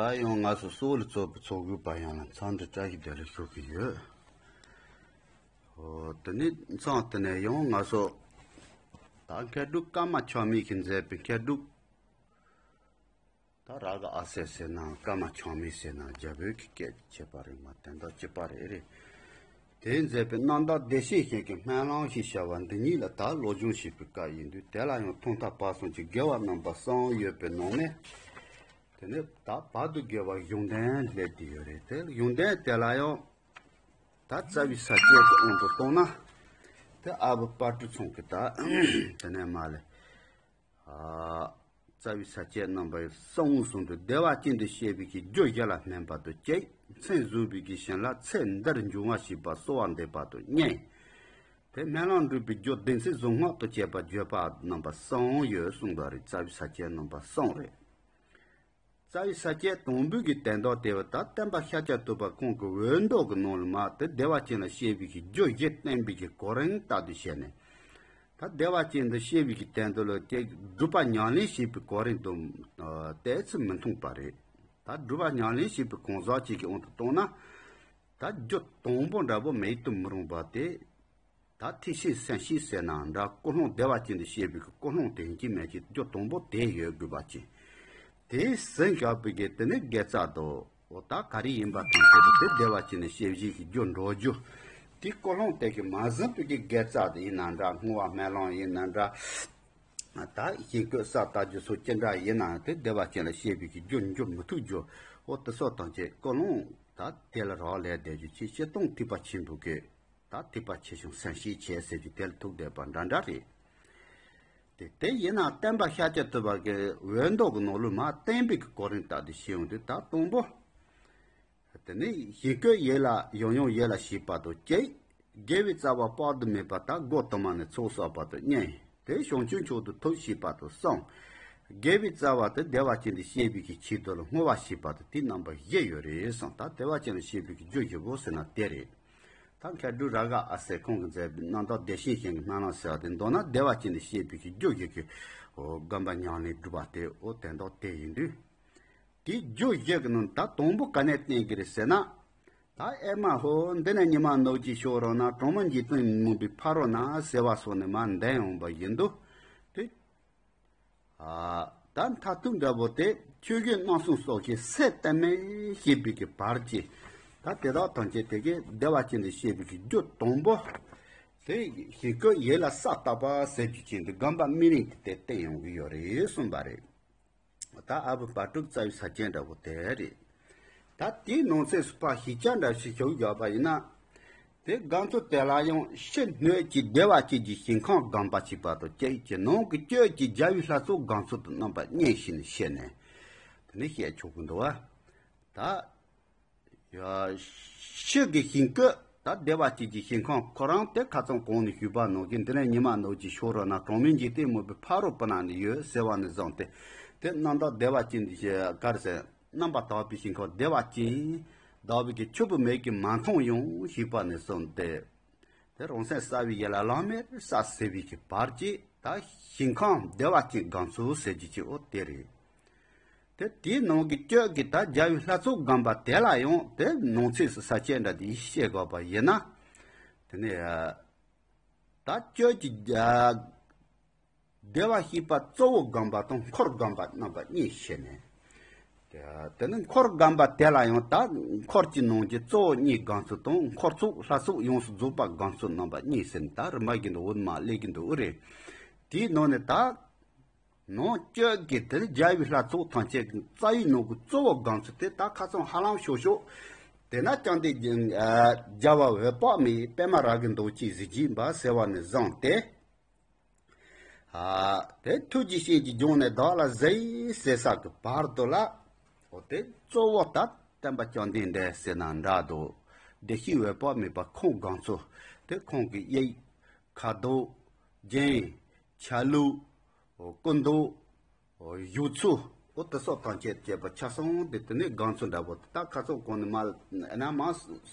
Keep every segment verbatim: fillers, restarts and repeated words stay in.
ད་ཡང་ང་ཚོ་གཙོ་བོ་ལ་གཙོ་བོ་ཚོགས་དགོས་པ་ཡང་ལ་འཚམས་འདྲི་བཀྲ་ཤིས་བདེ་ལེགས་ཞུ་གི་ཡོད། ཨོ་དེ་ནས་མཚམས་དེ་ནས་ཡང་ང་ཚོ་ད་མཁས་གྲུབ་ཀརྨ་ཆགས་མེད་ཀྱིས་མཛད་པའི་མཁས་གྲུབ། ད་ར་ག་ཨ་སེ་ཟེར་ན་ཀརྨ་ཆགས་མེད་ཟེར་ན་རྒྱ་བོད་ཀྱི་སྐད་ཀྱི་བྱེད་པ་རེད་མ། དོན་དག་གཅིག་པ་རེད་རེད། དེས་མཛད་པའི་རྣམ་དག་བདེ་གཤེགས་ཞིང་གི་སྨོན་ལམ་ཞེས་བྱ་བ་འདི་ཉིད་ལ་ད་སློབ་སྦྱོང་བྱེད་པའི་སྐབས་ཡིན་དུས། དེ་ལ་ཡང་ཐོག་མཐའ་བར་གསུམ་གྱི་དགེ་བ་རྣམ་པ་གསུམ་ཡོད་པའི་ནང་ནས། དེ་ནས་ད་བར་དུ་དགེ་བ་གཞུང་དོན་སླེབས་བསྡད་ཡོད་རེད། དེ་གཞུང་དོན་དེ་ལ་ཡང་ད་རྩ་བའི་ས་བཅད་ཀྱི་དབང་དུ་བཏང་ན། དེ་ཨ་བུ་དཔལ་སྤྲུལ་ཚང་གི་ད་དེ་ནས་མ་ལས། ཨ། རྩ་བའི་ས་བཅད་རྣམ་པ་གསུམ་གསུམ་དུ་བདེ་བ་ཅན་དུ་སྐྱེ་བའི་གི་རྒྱུ་བཞི་ལ་སྨོན་པ་དང་གཅིག་མཚན་གཟུགས་པའི་གི་བྱིན་རླབས་ཚེ་འདིར་འབྱུང་བ་ཞེས་པ་གསོལ་བ་འདེབས་པ་དང་གཉིས། དེ་སྨོན་ལམ་འགྲུབ་པའི་རྒྱུ་བདེན་ཚིག་གཟུངས་སྔགས་དང་བཅས་པ་བརྗོད་པ་རྣམ་པ་གསུམ་ཡོད་གསུངས་པ་རེད། རྩ་བའི་ས་བཅད་རྣམ་པ་གསུམ་རེད། རྩ་བའི་ས་བཅད་དང་པོའི་གི་དོན་དག་དེ་བ་ད་སྟོན་པ་ཤཱཀྱ་ཐུབ་པ་ཁོང་གི་འོད་མདོ་གི་ནང་ལ་མ་དེ་བདེ་བ་ཅན་ལ་སྐྱེ་བའི་གི་རྒྱུ་བཞི་བསྟན་པའི་གི་གོ་རིམ་ལྟར་དུ་བྱས་ནས། ད་བདེ་བ་ཅན་དུ་སྐྱེ་བའི་གི་དོན་དུ་ལ་དེ་སྒྲུབ་པ་ཉམས་ལེན་བྱེད་པའི་གོ་རིམ་དུ་ཏོག་ཙམ་མི་མཐུན་པ་རེད། ད་སྒྲུབ་པ་ཉམས་ལེན་བྱེད་པའི་གང་ཟག་ཅིག་གི་དབང་དུ་བཏང་ན། ད་རྒྱུ་དང་པོ་འདྲ་པོ་མེད་དུ་མི་རུང་བ་དེ། ད་ཐེག་ཆེན་སེམས་བསྐྱེད་ཟེར་ན་འདྲ། ཀུན་སློང་བདེ་བ་ཅན་དུ་སྐྱེ་བའི་ཀུན་སློང་དེ་ཡིན་གྱི་མེད་ཀྱི་རྒྱུ་དང་པོ་དེ་ཡོད་དགོས་པ་ཅན། དེ་ཟིན་བཞག་པའི་གི་དེ་ནི་དགེ་རྩ་དོ། འོ་ད་ག་རེ་ཡིན་པ་དང་དེ་དེ་བདེ་བ་ཅན་དུ་སྐྱེ་བཞིན་གྱི་རྒྱུ་འགྲོ་རྒྱུ། དེ་ཀུན་སློང་དེ་གི་མ་ཟིན་པའི་གི་དགེ་རྩ་དེ་ཡིན་ན་འདྲ། བསྔོ་བ་སྨོན་ལམ་ཡིན་ན་འདྲ། ད་ཞིང་བཀོད་ས་ལྟ་རྒྱུ་སོགས་ཅི་འདྲ་ཡིན་ན་དེ་བདེ་བ་ཅན་ལ་སྐྱེ་བའི་གི་རྒྱུ་འགྱུར་མི་ཐུབ་རྒྱུ། འོ་དེ་སོགས་དང་བཅས་ཀུན་སློང་ད་དེ་ལ་རག་ལས་བསྡད་རྒྱུ་ཅིག་སྤྱིར་བཏང་ཐེག་པ་ཆེན་པོའི་གི་ད་ཐེག་པ་ཆེ་ཆུང་སེམས་བསྐྱེད་བྱས་ཟེར་གྱི་དེ་ལ་ཐུག་བསྡད་པ་འདྲ་འདྲ་རེད། དེ་དེ་ཡིན་ན་སྟོན་པ་ཤཱཀྱ་ཐུབ་པ་གི་འོད་མདོ་གི་ནང་ལུགས་མ་བསྟན་པའི་གི་གོ་རིམ་ལྟར་དུ་ཤེས་ཡོང་དུས། ད་དང་པོ། དེ་ནི་ཞིང་བཀོད་ཡིད་ལ་ཡང་ཡང་ཡིད་ལ་བྱེད་པ་དང་གཅིག་དགེ་བའི་རྩ་བ་དཔག་ཏུ་མེད་པ་ད་སྒོ་དུ་མ་ནས་ཚོགས་བསགས་པ་དང་གཉིས། དེ་བྱང་ཆུབ་མཆོག་ཏུ་ཐུགས་བསྐྱེད་པ་དང་གསུམ། དགེ་བའི་རྩ་བ་དེ་བདེ་བ་ཅན་དུ་སྐྱེ་བའི་གི་ཆེད་དུ་ལ་བསྔོ་བ་བྱེད་པ་དང་དེ་རྣམ་པ་བཞི་ཡོད་རེད་གསུངས། ད་བདེ་བ་ཅན་དུ་སྐྱེ་བའི་གི་རྒྱུ་བཞི་པོ་ཟེར་ན་དེ་རེད། ད་མཁས་གྲུབ་རཱ་ག་ཨ་སེ་ཁོང་གིས་མཛད་པའི་རྣམ་དག་བདེ་གཤེགས་ཞིང་གི་སྨོན་ལམ་ཟེར་བ་དེ་མདོར་ན་བདེ་བ་ཅན་དུ་སྐྱེ་བའི་གི་རྒྱུ་བཞི་གི་སྒོམ་པ་ཉམས་ལེན་སྒྲུབ་པ་དེ། འོ་དོན་དག་དེ་ཡིན་དུས། དེའི་རྒྱུ་བཞི་གི་ནང་ད་དང་པོ་ག་ནས་བསྟན་གི་རེད་ཟེར་ན། ད་ཨེ་མ་ཧོ། འདི་ནས་ཉི་མ་ནུབ་ཀྱི་ཕྱོགས་རོལ་ན། གྲོང་མི་འཇིག་རྟེན་མུན་པའི་ཕ་རོལ་ན་ཟེར་བ་སོགས་ནས་མར་འདོན་ཡོང་བ་ཡིན་དུས། དེ། ཨ། ད་མཐར་ཐུག་འདྲ་པོ་དེ་ཆོས་གོས་རྣམ་གསུམ་སོགས་ཀྱི་སེམས་གཏད་མེད་བྱེད་པའི་གི་བར་གྱི། ད་དེ་དག་ཐམས་ཅད་དེ་གའི་བདེ་བ་ཅན་དུ་སྐྱེ་བའི་གི་རྒྱུ་དང་པོ། དེ་ཞིང་བཀོད་ཡིད་ལ་ས་བརྟག་པ་ཟེར་རྒྱུ་ཅན་དུ་སྒོམ་པ་སྨིན་གླིང་དེ་བསྟན་ཡོང་གི་ཡོད་རེད་གསུངས་པ་རེད། ད་ཨ་བུ་དཔལ་སྤྲུལ་རྩ་བའི་ས་བཅད་འདྲ་པོ་དེ་རེད། ད་དེའི་ནང་གསེས་སུ་ཕར་ཞིབ་ཆ་འདྲ་ཞིག་ཞུ་བཞག་པ་ཡིན་ན། དེ་སྒོམ་ཚུལ་དེ་ལ་ཡང་ཕྱི་སྣོད་ཀྱི་བདེ་བ་ཅན་གྱི་ཞིང་ཁམས་སྒོམ་པ་བྱེད་པ་དང་གཅིག་གི་ནང་གི་སྤྱོད་ཀྱི་རྒྱལ་བའི་ལྷ་ཚོགས་སྒོམ་ཚུལ་དང་རྣམ་པ་གཉིས་ཤིག་ནས་བཤད་ནས། དེ་ནས་བཤད་ཆོག་གི་འདུག་བ། ད། ཡ། ཕྱི་གི་ཞིང་བཀོད་ད་བདེ་བ་ཅན་གྱི་ཞིང་ཁམས་ཁོ་རང་དེ་ཁ་སང་གོང་ནས་ཞུས་པ་ནང་བཞིན་འདི་ནས་ཉི་མ་ནུབ་ཀྱི་ཕྱོགས་རོལ་ན། གྲོང་མི་འཇིག་རྟེན་མུན་པའི་ཕ་རོལ་པོ་ན་ནི་ཡོད་ཟེར་བ་ནས་བཟུང་སྟེ། དེ་རྣམ་དག་བདེ་བ་ཅན་གྱི་ག་རེ་ཟེར། རྣམ་པར་དག་པའི་ཞིང་ཁམས་བདེ་བ་ཅན། དག་པའི་གི་ཆུ་བུ་མིག་གིས་མ་མཐོང་ཡང་ཞུས་པ་ནས་བཟུང་སྟེ། དེ་རང་སེམས་གསལ་བའི་ཡུལ་ལ་ལམ་མེར་ས་ཟེར་བའི་གི་བར་གྱི་ད་ཞིང་ཁམས་བདེ་བ་ཅན་སྒོམ་ཚུལ་ཟེར་རྒྱུ་ཅིག་འོ་དེ་རེད། དེ་དེའི་ནང་གི་སྤྱོད་ཀྱི་ད་རྒྱལ་བའི་ལྷ་ཚོགས་སྒོམ་པ་དེ་ལ་ཡང་དེ་ནང་གསེས་སུ་ས་བཅད་འདྲ་དེ་བཤད་དགོས་པ་ཡིན་ན། དེ་ནས་ད་སྤྱོད་ཀྱི་བདེ་བར་གཤེགས་པ་གཙོ་བོ་སྒོམ་པ་དང་འཁོར་སྒོམ་པ་རྣམ་པ་གཉིས་བཤད་ནས། དེ་ནི་འཁོར་སྒོམ་པ་དེ་ལ་ཡང་ད་འཁོར་གྱི་ནང་གི་གཙོ་བོ་གཉིས་སྒོམ་ཚུལ་དང་། འཁོར་ཚོགས་ལྷ་ཚོགས་ཡོངས་སུ་རྫོགས་པ་སྒོམ་ཚུལ་རྣམ་པ་གཉིས་ཟེར་ནས་ད་རིམ་པ་བཞིན་དུ་འོ་མ་སླེབས་ཀྱི་འདུག་འོ་རེད། དེའི་ནང་ནས་ད། ནང་སྤྱོད་ཀྱི་དེ་ནི་རྒྱལ་བའི་ལྷ་ཚོགས་ཐམས་ཅད་ཀྱི་རྩ་བའི་ནང་གི་གཙོ་བོ་སྒོམ་ཚུལ་དེ་ད་ཁ་སང་ཧ་ལམ་ཤོག་ཤོག་དེ་ན་བཅོམ་ལྡན་རྒྱལ་བ་འོད་དཔག་མེད་པད་མ་ར་གའི་མདོག་ཅན་གཟི་བརྗིད་འབར་ཟེར་བ་ནས་བཟུང་སྟེ། ཨ། དེ་ཐུགས་རྗེ་ཅན་གྱི་སྦྱོང་ནས་བདག་ལ་གཟིགས་ཟེར་ས་གི་བར་དུ་ལ། འོ་དེ་གཙོ་བོ་ད་སྟོན་པ་བཅོམ་ལྡན་འདས་ཟེར་ན་འདྲ་འདུག་བདེ་གཤེགས་འོད་དཔག་མེད་པ་ཁོང་སྒོམ་ཚུལ་དེ་ཁོང་གི་དབྱིག་ཁ་དོག་རྒྱན། ཆ་ལུགས། སྐུ་མདོག་བཞུགས་ཚུལ། འོ་དེ་སོགས་དང་བཅས་བཅས་པ་ཆ་ཚང་དེ་དེ་ནས་སྒོམ་ཚུལ་འདྲ་པོ་ད་ཁ་སང་གོང་ནས་མ་ན་མ་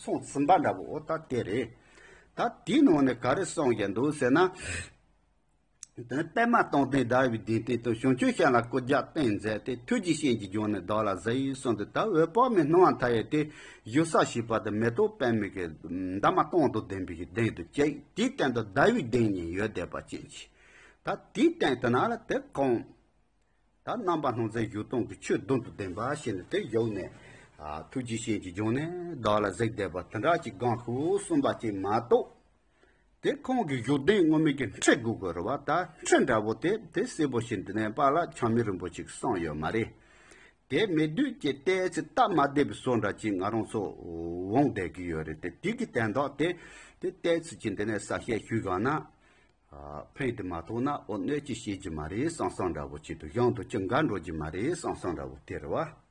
སོང་ཟིན་པ་འདྲ་པོ་འོ་ད་དེ་རེད། ད་དེའི་ནང་ནས་ག་རེ་གསུངས་ཀྱི་འདུག་ཟེར་ན། དེ་ནས་པདྨ་སྟོང་ལྡན་ཟླ་བའི་གདན་སྟེང་དུ་བྱང་ཆུབ་ཤིང་ལ་སྐུ་རྒྱབ་བརྟེན་མཛད་དེ། ཐུགས་རྗེའི་སྤྱན་གྱིས་བརྒྱན་ནས་བདག་ལ་གཟིགས་གསུངས་ཏེ། ད་འོད་དཔག་མེད་སྣང་བ་མཐའ་ཡས་དེ་བཞུགས་ས་ཞེས་པ་དེ་མེ་ཏོག་པདྨའི་གི་འདབ་མ་སྟོང་དང་ལྡན་པའི་གི་གདན་དུ་བཅུག་དེའི་སྟེང་དུ་ཟླ་བའི་གདན་གཉིས་ཡོད་བསྡད་པ་ཅན་གྱི། ད་དེའི་སྟེང་དུ་ན་ལ་དེ་ཁོང་ད་རྣམ་པར་སྣང་མཛད་བཞི་སྟོང་གི་ཆོས་བདུན་དང་ལྡན་པ་ཞེས་ནས་དེ་བཞུགས་ནས། ཨ། ཐུགས་རྗེའི་སྤྱན་གྱིས་བརྒྱན་ནས་བདག་ལ་གཟིགས་བསྡད་པ་དེ་འདྲ་ཅིག་གང་ཤར་གསུངས་པ་ཅིག་མ་གཏོགས། དེ་ཁོང་གི་བཞུགས་གདན་ངོ་མའི་གི་འཁྲི་དགོས་དགོས་རེད་བ། ད་འཁྲི་འདྲ་བོ་དེ་དེ་གསལ་པོ་ཞིག་འདི་ནས་པཱ་ལགས་ཆགས་མེད་རིན་པོ་ཆེས་གསུངས་ཡོད་མ་རེད། དེ་མེད་དུས་ཀྱི་ལྟས་ཚེ་སྟབས་མ་བདེ་བའི་བཟོ་འདྲ་ཅིག་ང་རང་ཚོ་འོང་བསྡད་ཀྱི་ཡོད་རེད་དེ། དེ་གི་དན་རྟགས་དེ་དེ་ལྟས་ཚེ་ཅིག་འདི་ནས་གསལ་བཤད་ཞུས་ག་ན། ཨ། ཕན་དེ་མ་ཐོགས་ན་འོ་གནོད་ཅིག་བྱེད་རྒྱུ་མ་རེད་བསམ་བསམ་འདྲ་བོ་ཅིག་དང་། གཞན་དང་ཅི་འགལ་འགྲོ་རྒྱུ་མ་རེད་བསམ་བསམ་འདྲ་བོ་དེ་རེད་བ།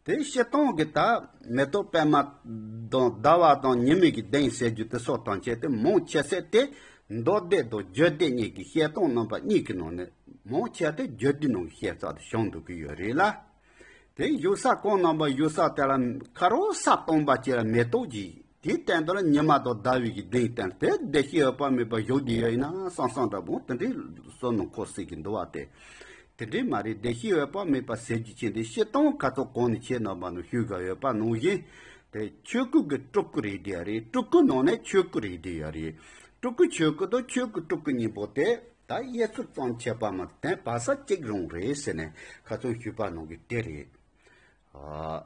དེ་སྤྱིར་བཏང་གི་ད་མེ་ཏོག་པདྨ་དང་ཟླ་བ་དང་ཉི་མའི་གི་གདན་ཟེར་རྒྱུ་དེ་སོགས་ཐམས་ཅད་དེ་མང་ཆེ་ཤོས་དེ་མདོ་སྡེ་དང་རྒྱུད་སྡེ་གཉིས་ཀྱི་བཤད་སྟངས་རྣམ་པ་གཉིས་ཀྱི་ནང་ནས་མང་ཆེ་བ་དེ་རྒྱུད་སྡེའི་ནང་གི་བཤད་ས་དེ་བྱུང་འདུག་གི་ཡོད་རེད་ལ། དེ་བཞུགས་ས་ཁོང་རྣམ་པ་བཞུགས་ས་དེ་ལ་ཁ་རོག་ས་སྟོང་པ་ཅིག་ལ་མེ་ཏོག་ཅིག་དེའི་སྟེང་དུ་ལ་ཉི་མ་དང་ཟླ་བའི་གི་གདན་སྟེང་དེ་བདེ་གཤེགས་འོད་དཔག་མེད་པ་བཞུགས་བསྡད་ཡོད་ཡིན་ན་བསམ་བསམ་འདྲ་བོ་དེ་འདྲའི་བསམ་མནོ་འཁོར་སྲིད་ཀྱི་འདུག་བ། དེ་དེ་འདྲའི་མ་རེད། བདེ་གཤེགས་འོད་དཔག་མེད་པ་ཟེར་རྒྱུ་ཅན་དེ་སྤྱིར་བཏང་ཁ་ཚོ་གོང་ནས་ཁྱེད་རྣམ་པ་ནང་ཞུས་ག་ཡོད་པ་ནང་བཞིན། དེ་ཆོས་སྐུ་གི་སྤྲུལ་སྐུ་རེད་བསྡད་ཡ་རེད། སྤྲུལ་སྐུ་ནང་ནས་ཆོས་སྐུ་རེད་བསྡད་ཡ་རེད། སྤྲུལ་སྐུ་ཆོས་སྐུ་དང་ཆོས་སྐུ་སྤྲུལ་སྐུ་གཉིས་པོ་དེ་ད་དབྱེ་ཚུལ་ཙམ་ཕྱེ་བ་མ་གཏོགས་བར་ས་གཅིག་རང་རེད་ཟེར་ནས་ཁ་ཚོན་ཞུས་པ་ནང་གི་དེ་རེད། ཨ།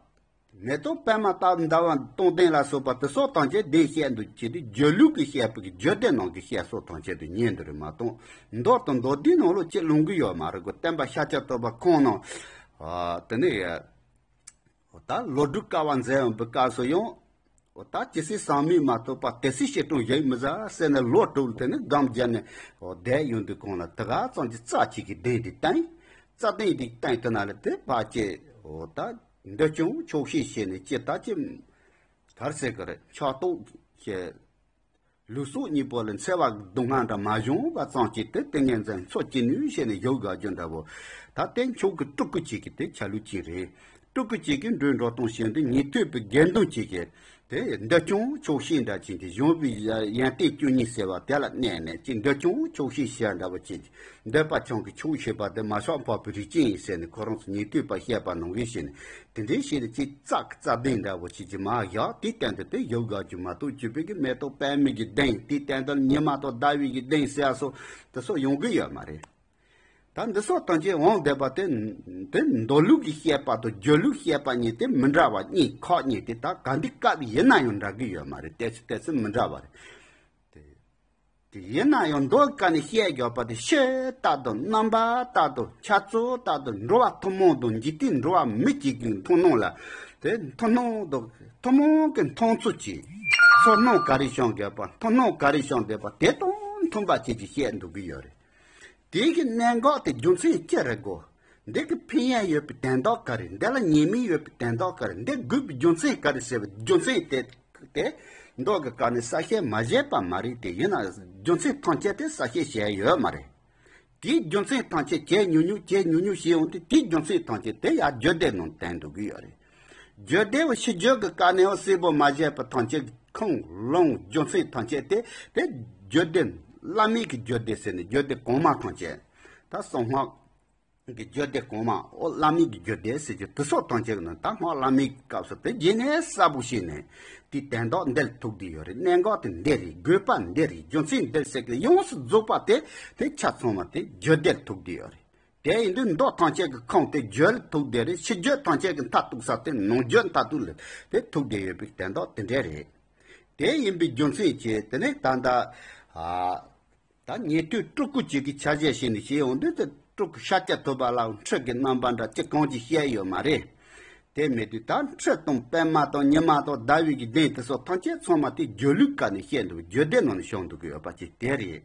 མེ་ཏོག་པདྨ་ལྟ་བུ་ཟླ་བ་སྟོང་ལྡན་ལ་སོགས་པ་དེ་སོགས་ཐམས་ཅད་གདན་བཤད་འདུག་ཅེས་དེ་སྒྱུ་ལུས་ཀྱི་བཤད་པའི་སྒྱུ་སྡེ་ནང་གི་བཤད་སྲོལ་ཐམས་ཅད་དུ་ཉན་འདུག་རེད་མ་གཏོགས། མདོ་དང་མདོ་སྡེའི་ནང་ལོགས་ཅིག་ལྷུང་གི་ཡོད་མ་རེད་གོ། བསྟན་པ་ཤཱཀྱ་ཐུབ་པ་ཁོང་ནང་། ཨ། དེ་ནས། ད་ལོ་དྲུག་དཀའ་བ་མཛད་ཡོང་པའི་སྐབས་སུ་ཡང་། ད་ཇི་སྲིད་ཟག་མེད་མ་ཐོབ་པ་དེ་སྲིད་བཤད་སྲོལ་ཡིན་མི་ཟ་ཟེར་ནས་ལོ་དྲུག་དེ་ནི་སྒོམ་བརྒྱབ་ནས་བསྡད་ཡོང་དུས་གོང་ལ་དེ་ག་ཙམ་གྱི་རྩ་གཅིག་གི་གདན་དེ་བཏིང་། རྩ་གདན་དེ་བཏིང་དེ་ན་ལ་དེ་ཕར་ཅིག་ད་འདོད་ཆུང་ཆོག་ཤེས་བྱས་ནས་ཅི་ད་ཅི་གར་ཟེར་གི་རེད། ཕྱག་རྟོགས་བྱས། ལུས་སྲོག་གཉིས་པོ་ལ་འཚེ་བ་སྡུག་བསྔལ་འདྲ་མ་བྱུང་བ་ཙམ་གྱིས་དེ་ཏིང་ངེ་འཛིན་འཚོ་ཅི་ནུས་བྱས་ནས་བཞུགས་དགའ་རྒྱུ་འདྲ་བོ། ད་དེ་མཆོག་གི་སྤྲུལ་སྐུ་གཅིག་གི་དེ་ཆ་ལུགས་གཅིག་རེད། སྤྲུལ་སྐུ་གཅིག་གིས་འགྲོ་འགྲོ་གཏོང་བྱེད་འདི་ཉན་ཐོས་པའི་དགེ་འདུན་གཅིག་གིས་དེ་འདོད་ཆུང་ཆོག་ཤེས་འདྲ་ཅན་གྱི་གཞུང་པའི་ཡོན་ཏན་བཅུ་གཉིས་ཟེར་བ་དེ་ལ་གནས་ནས་ཅི་འདོད་ཆུང་ཆོག་ཤེས་བྱས་འདྲ་བོ་ཅན་གྱི་འདོད་པ་ཆུང་གི་ཆོག་ཤེས་པ་དེ་མ་ཤོག་འཕགས་པའི་རིགས་ཅན་ཡིན་ཟེར་ནས་ཁོ་རང་ཚོ་ཉན་ཐོས་པ་བཤད་པ་ནང་བཞིན་བྱས་ནས། དེ་འདྲའི་ཞིག་ལ་ཅིག་ཙག་ཙག་ལྡན་འདྲ་བོ་ཞིག་ཅིག་མ་བཞག་དེའི་སྟེང་དུ་དེ་བཞུགས་དགའ་རྒྱུ་མ་གཏོགས་བཅུ་པའི་གི་མེ་ཏོག་པདྨའི་གི་གདན་དེའི་སྟེང་དུ་ཉི་མ་དང་ཟླ་བའི་གི་གདན་ཟེར་ཡ་སོགས་དེ་སོགས་ཡོང་གི་ཡོད་མ་རེད། ད་འདི་སོགས་དང་ཅིག་འོང་བསྡད་པ་དེ་དེ་མདོ་ལུགས་ཀྱི་བཤད་པ་དང་སྒྱུ་ལུགས་བཤད་པ་གཉིས་དེ་མི་འདྲ་བ་གཉིས་ཁག་གཉིས་དེ་ད་ག་འདི་སྐབས་ཡིན་ན་ཡང་འདྲ་གི་ཡོད་མ་རེད། ཏོག་ཙམ་ཏོག་ཙམ་མི་འདྲ་བ་རེད། དེ། དེ་ཡིན་ན་ཡང་མདོ་ཀ་ནས་བཤད་དགོས་པ་དེ་ཕྱི་ལྟར་དུ་རྣམ་པ་ལྟར་དུ་འཆར་ཚུལ་ལྟར་དུ་འགྲོ་བ་ཐུན་མོང་དང་འཇིག་རྟེན་འགྲོ་བ་མི་གཅིག་གི་མཐོང་སྣང་ལ་དེ་མཐོང་སྣང་དང་ཐུན་མོང་གི་མཐོང་ཚུལ་གྱིས་ཚོར་སྣང་ག་རེ་བྱུང་དགོས་པ་མཐོང་སྣང་ག་རེ་བྱུང་བསྡད་པ་དེ་དང་མཐུན་པ་བྱེད་ཀྱི་བཤད་འདུག་གི་ཡོད་རེད། དེ་གི་གནད་འགག་དེ་རྒྱུ་མཚན་ཅི་རེད་གོ། འདི་གི་ཕན་ཡོན་ཡོད་པའི་དོན་དག་ག་རེ། འདི་ལ་ཉེས་དམིགས་ཡོད་པའི་དོན་དག་ག་རེ། འདི་དགོས་པའི་རྒྱུ་མཚན་ག་རེ་ཟེར་བའི་རྒྱུ་མཚན་དེ་དེ་མདོ་གི་སྐབས་ནས་གསལ་བཤད་མ་བྱས་པ་མ་རེད། དེ་ཡིན་ན་རྒྱུ་མཚན་ཐམས་ཅད་དེ་གསལ་བཤད་བྱས་ཡོད་མ་རེད། དེའི་རྒྱུ་མཚན་ཐམས་ཅད་བྱས་ཉུང་ཉུང་བྱས་ཉུང་ཉུང་བྱས་ཡོང་དུས་དེའི་རྒྱུ་མཚན་ཐམས་ཅད་དེ་ཡང་རྒྱུད་སྡེ་ནང་བསྟན་འདུག་གི་ཡོད་རེད། རྒྱུད་སྡེ་བ་ཕྱི་རྒྱུད་ཀྱི་སྐབས་ནས་ཡང་གསལ་པོ་མ་བྱས་པ་ཐམས་ཅད་ཁུངས་ལུང་རྒྱུ་མཚན་ཐམས་ཅད་དེ་དེ་རྒྱུད་སྡེ་བླ་མེད་ཀྱི་རྒྱུད་སྡེ་ཟེར་ནས་རྒྱུད་སྡེ་གོང་མ་ཐམས་ཅད་ད་གསང་སྔགས་ཀྱི་རྒྱུད་སྡེ་གོང་མ་ཨོ་བླ་མེད་ཀྱི་རྒྱུད་སྡེ་ཟེར་རྒྱུ་དེ་སོགས་ཐམས་ཅད་ཀྱི་ནང་ད་སྔགས་བླ་མེད་ཀྱི་སྐབས་སུ་དེ་རྗེས་ནས་གསལ་པོ་བྱས་ནས་དེའི་དོན་དག་འདིར་ཐུག་བསྡད་ཡོད་རེད། གནད་འགག་དེ་འདི་རེད། དགོས་པ་འདི་རེད། རྒྱུ་མཚན་འདིར་ཟེར་གྱི་ཡོངས་སུ་རྫོགས་པ་དེ་དེ་ཆ་ཚང་བ་དེ་རྒྱུད་སྡེར་ཐུག་བསྡད་ཡོད་རེད། དེ་ཡིན་དུས་མདོ་ཐམས་ཅད་ཀྱི་ཁུངས་དེ་རྒྱུད་ལ་ཐུག་བསྡད་རེད། ཕྱི་རྒྱུད་ཐམས་ཅད་ཀྱི་མཐར་ཐུག་ས་དེ་ནང་རྒྱུད་མཐར་ཐུག་ལ་དེ་ཐུག་བསྡད་ཡོད་པའི་དོན་དག་དེ་འདྲ་རེད། དེ་ཡིན་པའི་རྒྱུ་མཚན་གྱིས་དེ་ནས་ད་ལྟ་ཨ་ད་ཉན་ཐོས་སྤྲུལ་སྐུ་གཅིག་གི་ཆ་བཞག་བྱས་ནས་བྱས་ཡོང་དུས་དེ་སྤྲུལ་སྐུ་ཤཱཀྱ་ཐུབ་པ་ལ་འཁྲིད་ཀྱི་རྣམ་པ་འདྲ་ཅི་གང་ཅི་བཤད་ཡོད་མ་རེད། དེ་མེད་དུས་ད་འཁྲིད་དང་པདྨ་དང་ཉི་མ་དང་ཟླ་བའི་གི་གདན་དེ་སོགས་ཐམས་ཅད་ཚང་མ་དེ་སྒྱུ་ལུས་སྐབས་ནས་བཤད་འདུག་རྒྱུད་སྡེ་ནང་ནས་བྱུང་འདུག་གི་ཡོད་པ་ཅིག་དེ་རེད།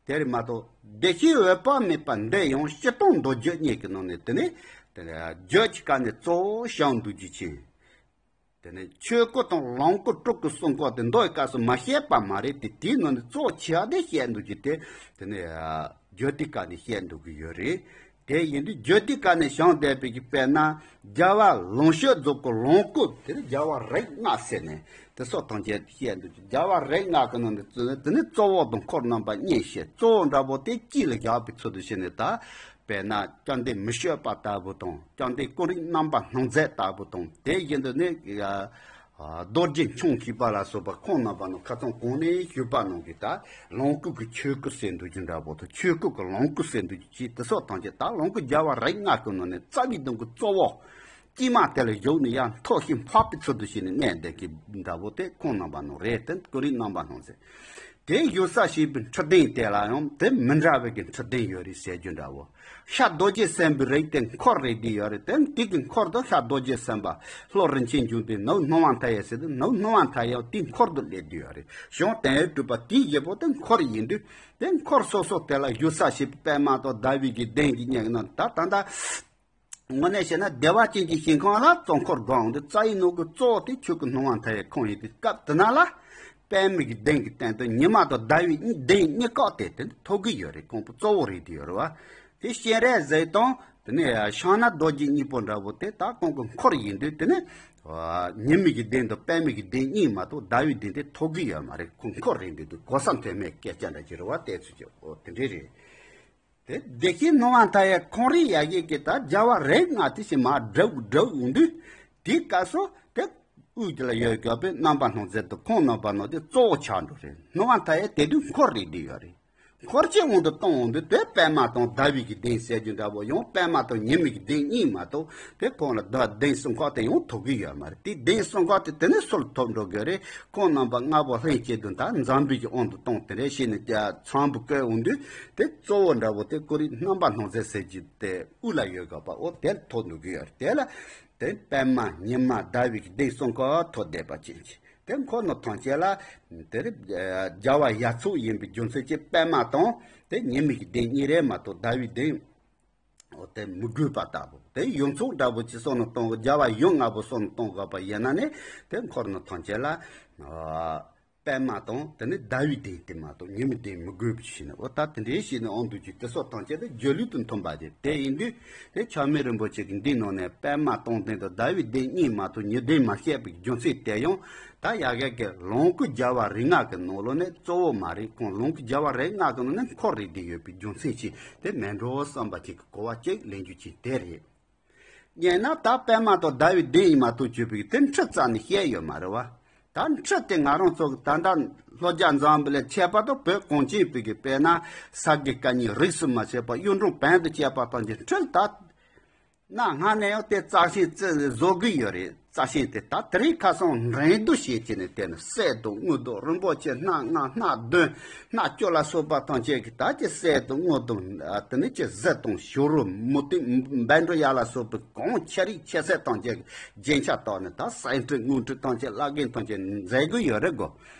དེ་རེད་མ་གཏོགས་བདེ་གཤེགས་འོད་དཔག་མེད་པ་འདི་ཡང་སྤྱིར་བཏང་མདོ་རྒྱུད་གཉིས་ཀྱི་ནང་ནས་དེ་ནས་དེ་ནས་རྒྱུད་ཀྱི་སྐབས་ནས་གཙོ་བོ་བྱུང་འདུག་རྒྱུ་ཅན། དེ་ནས་ཆོས་སྐུ་དང་ལོངས་སྐུ་སྤྲུལ་སྐུ་གསུམ་པོ་དེ་མདོའི་སྐབས་སུ་མ་བཤད་པ་མ་རེད་དེ། དེའི་ནང་ནས་གཙོ་ཆེ་བ་དེ་བཤད་འདུག་རྒྱུ་དེ་དེ་ནས་རྒྱུད་སྡེའི་སྐབས་ནས་བཤད་འདུག་གི་ཡོད་རེད། དེ་ཡིན་དུས་རྒྱུད་སྡེའི་སྐབས་ནས་བྱུང་བསྡད་པའི་གི་དཔེར་ན་རྒྱལ་བ་ལོངས་སྤྱོད་རྫོགས་སྐུ་ལོངས་སྐུ་དེ་ནི་རྒྱལ་བ་རིགས་ལྔ་ཟེར་ནས་ དེ་སོགས་ཐམས་ཅད་བཤད་འདུག་རྒྱལ་བ་རིགས་ལྔ་གི་ནང་ནས་དེ་ནི་གཙོ་བོ་དང་འཁོར་རྣམ་པ་གཉིས་བཤད། གཙོ་བོ་འདྲ་པོ་དེ་དཀྱིལ་ལ་བཞག་པའི་ཚུལ་དུ་བྱས་ནས། ད་དཔེར་ན་བཅོམ་ལྡན་མི་བསྐྱོད་པ་ལྟ་བུ་དང་། བཅོམ་ལྡན་ཀུན་རིག་རྣམ་པར་སྣང་མཛད་ལྟ་བུ་དང་། དེ་བཞིན་དུ་ནི་རྡོ་རྗེ་འཆང་ཞེས་པ་ལ་སོགས་པ་ཁོང་རྣམ་པ་ནི་ཁ་སང་གོང་ནས་ཞུས་པ་ནང་གི་ད་ལོངས་སྐུ་གི་ཆོས་སྐུ་ཟེར་འདུག་རྒྱུ་འདྲ་པོ་དང་། ཆོས་སྐུ་གི་ལོངས་སྐུ་ཟེར་འདུག་རྒྱུ་ཅིག་དེ་སོགས་ཐམས་ཅད་ད་ལོངས་སྐུ་རྒྱལ་བ་རིགས་ལྔ་གི་ནང་ནས་རྩ་བའི་སྡོང་གི་གཙོ་བོ། དཀྱིལ་མ་དེ་ལ་བཞུགས་ནས་ཡང་མཐོ་ཞིང་འཕགས་པའི་ཚུལ་དུ་བྱས་ནས་གནས་བསྡད་ཀྱི་འདྲ་པོ་དེ་ཁོང་རྣམ་པ་ནང་རེད། དེ་ཀུན་རིག་རྣམ་པར་སྣང་མཛད། དེ་བཞུགས་ས་ཞེས་པའི་འཕྲོད་བསྟེན་དེ་ལ་ཡང་དེ་མི་འདྲ་བའི་གི་འཕྲོད་བསྟེན་ཡོད་རེད་ཟེར་རྒྱུ་འདྲ་བོ། ཤར་རྡོ་རྗེ་སེམས་དཔའི་རིགས་དེ་འཁོར་རེད་བསྡད་ཡོད་རེད། དེ་དེ་གི་འཁོར་དུ་ཤར་རྡོ་རྗེ་སེམས་དཔའ། ལྷོ་རིན་ཆེན་འབྱུང་ལྡན། ནུབ་སྣང་བ་མཐའ་ཡས་ཟེར་དུས་ནུབ་སྣང་བ་མཐའ་ཡས་དེའི་འཁོར་དུ་སླེབས་བསྡད་ཡོད་རེད། གཞུང་དོན་ཡོད་གྲུབ་པ་དེའི་བཞེད་པོ་དེ་འཁོར་ཡིན་དུས། དེ་འཁོར་སོ་སོ་དེ་ལ་བཞུགས་ས་ཞེས་པའི་པདྨ་དང་ཟླ་བའི་གི་གདན་གྱི་སྙེག་ན་ད་ད་ལྟ། དངོས་གནས་བཤད་ན་བདེ་བ་ཅན་གྱི་ཞིང་ཁམས་ལ་གཙོ་འཁོར་དགོས་འོང་དུས། རྩ་བའི་སྣང་སྒོ་གཙོ་བོ་དེ་ཆོས་སྐུ་སྣང་བ་མཐའ་ཡས་ཁོང་ཡིན་དུས། སྐབས་དེ་ན་ལ་པདྨའི་གི་གདན་གྱི་སྟེང་དུ་ཉི་མ་དང་ཟླ་བའི་གདན་གཉིས་ཀ་དེ་དེ་ཐོགས་ཀྱི་ཡོད་རེད། ཁོང་པོ་གཙོ་བོ་རེད་དེ་ཡོད་རེད་བ། དེ་སྤྱན་རས་གཟིགས་དང་དེ་ནས་ཕྱག་ན་རྡོ་རྗེ་གཉིས་པོ་འདྲ་བོ་དེ་ད་ཁོང་གི་འཁོར་ཡིན་དུས། དེ་ནས་ཉི་མའི་གི་གདན་དང་པདྨའི་གི་གདན་གཉིས་མ་གཏོགས་ཟླ་བའི་གདན་དེ་ཐོགས་ཀྱི་ཡོད་མ་རེད། ཁོང་འཁོར་རེད་འདུག་དུས་གོ་ས་མཐོ་དམན་སྐད་ཆ་འདྲ་ཅིག་རེད་བ། དེ་ཚོ་ཅིག་འོ་དེ་འདྲས་རེད། དེ་བདེ་གཤེགས་སྣང་བ་མཐའ་ཡས་ཁོང་རང་ཡ་གི་གི་ད་རྒྱལ་བ་རིགས་ལྔ་དེ་ཞིག་མར་བསྒྲུབས་བསྒྲུབས་ཡོང་དུས། དེའི་སྐབས་སུ་དེ་དབུས་དེ་ལ་ཡོད་དགོས་པའི་རྣམ་པར་སྣང་མཛད་དུ་ཁོང་རྣམ་པ་ནང་དེ་གཙོ་བོ་ཆགས་འགྲོ་རེད། སྣང་བ་མཐའ་ཡས་དེ་དུས་འཁོར་རེད་འདི་ཡོད་རེད། འཁོར་ཆེན་དབང་དུ་གཏོང་འོང་དུས་དེ་པདྨ་དང་ཟླ་བའི་གི་གདན་ཟེར་རྒྱུ་འདྲ་བོ། ཡང་པདྨ་དང་ཉི་མའི་གི་གདན་གཉིས་མ་གཏོགས་དེ་ཁོང་ལ་ཟླ་གདན་གསུམ་ཀ་དེ་ཡང་ཐོགས་ཀྱི་ཡོད་མ་རེད། དེ་གདན་གསུམ་ཀ་དེ་དེ་ནས་སུ་ལ་ཐོབ་འགྲོ་དགོས་རེད། ཁོང་རྣམ་པ་ལྔ་པོ་ལྷན་ཅིག་ཏུ་ད་འཛམ་བུའི་གི་དབང་དུ་བཏང་དེ་རེད་བྱས་ནས་ཚངས་པ་བསྐོར་འོང་དུས། དེ་གཙོ་བོ་འདྲ་བོ་དེ་ཀུན་རིག་རྣམ་པར་སྣང་མཛད་ཟེར་རྒྱུ་དེ་དབུ་ལ་ཡོད་དགོས་པ། འོ་དེ་ལ་ཐོགས་འདུག་གི་ཡོད་རེད། དེ་ལ་དེ་པདྨ་ཉི་མ་ཟླ་བའི་གི་གདན་གསུམ་ཀ་ཐོགས་བསྡད་པ་ཅན་གྱི་དེ་འཁོར་རྣམས་ཐམས་ཅད་ལ་དེ་རེད། རྒྱལ་བ་ཡ་མཚན་ཡིན་པའི་རྒྱུ་མཚན་གྱིས་པདྨ་དང་དེ་ཉི་མའི་གི་གདན་གཉིས་རེད་མ་གཏོགས་ཟླ་བའི་གདན་འོ་དེ་མི་དགོས་པ་ལྟ་བུ། དེ་ཡུམ་ཚོགས་འདྲ་བོ་ཅིག་གསུམ་ནང་གཏོང་། རྒྱལ་བ་ཡུམ་ལྔ་པོ་གསུམ་ནང་གཏོང་དགོས་པ་ཡིན་ན་ནི་དེ་འཁོར་རྣམས་ཐམས་ཅད་ལ་པདྨ་དང་དེ་ནི་ཟླ་བའི་གདན་དེ་མ་གཏོགས་ཉི་མའི་གདན་མི་དགོས་པ་ཞིག་ནི། འོ་ད་དེ་འདྲའི་ཞིག་ནི་འོང་འདུག་ཅིག་དེ་སོགས་ཐམས་ཅད་དེ་སྒྱུ་ལུས་དང་མཐུན་པ་དེ་དེ་ཡིན་དུས། དེ་ཆགས་མེད་རིན་པོ་ཆེ་གི་འདི་ནང་ནས་པདྨ་སྟོང་ལྡན་དང་ཟླ་བའི་གདན་གཉིས་མ་གཏོགས་ཉི་གདན་མ་བཤད་པའི་རྒྱུ་མཚན་དེ་ཡང་ད་ཡ་གི་གི་ལོངས་སྐུ་རྒྱལ་བ་རིགས་ལྔ་གི་ནང་ལོགས་ནས་གཙོ་བོ་མ་རེད། ཁོང་ལོངས་སྐུ་རྒྱལ་བ་རིགས་ལྔ་གི་ནང་ནས་འཁོར་རེ་བསྡད་ཡོད་པའི་རྒྱུ་མཚན་ཅིག་དེ་མེད་འགྲོ་བསམ་པ་ཅིག་གི་གོ་བ་ཅིག་ལེན་རྒྱུ་ཅིག་དེ་རེད། ཡིན་ན་ད་པདྨ་དང་ཟླ་བའི་གདན་ཡིན་མ་གཏོགས་གྱུར་པའི་དེ་འཁྲུལ་རྩ་ནས་བཤད་ཡོད་མ་རེད་བ། ད་འཁྲུལ་དེ་ང་རང་ཚོ་གི་ད་ལྟ་ལྷོ་རྒྱ་འཛམ་བུ་གླིང་ཁྱད་པར་དུ་བོད་གངས་ཅན་པའི་གི་དཔེར་ན་ས་དགེ་བཀའ་རྙིང་རིས་སུ་མ་ཆད་པ་གཡུང་དྲུང་བོན་དུ་བཅས་པ་དང་གི་འཁྲུལ་ད། གནའ་སྔ་ནས་ཡང་དེ་རྩ་ཤེས་རྩི་བཟོ་གི་ཡོད་རེད། རྩ་ཤེས་དེ་ད་དེ་རིང་ཁ་སང་འགྲན་བསྡུར་བྱེད་ཀྱི་ནས་དེ་ནི་གསེར་དང་དངུལ་དང་རིན་པོ་ཆེ་སྣ་ལྔ་སྣ་བདུན་སྣ་བཅུ་ལ་སོགས་པ་ཐམས་ཅད་ཀྱི་ད་ཀྱི་གསེར་དང་དངུལ་དང་དེ་ནི་ཀྱི་གཟི་དང་བྱུ་རུ་མུ་ཏིག་བཻ་ཌཱུརྱ་ལ་སོགས་པའི་གང་ཆེ་རིགས་ཆེ་གསེར་ཐམས་ཅད་ཀྱི་རྒྱན་ཆ་བཏགས་ནས་ད་གསེར་ཁྲི་དངུལ་ཁྲི་ཐམས་ཅད་བླ་རྒན་ཐམས་ཅད་མཛད་གི་ཡོད་རེད་གོ།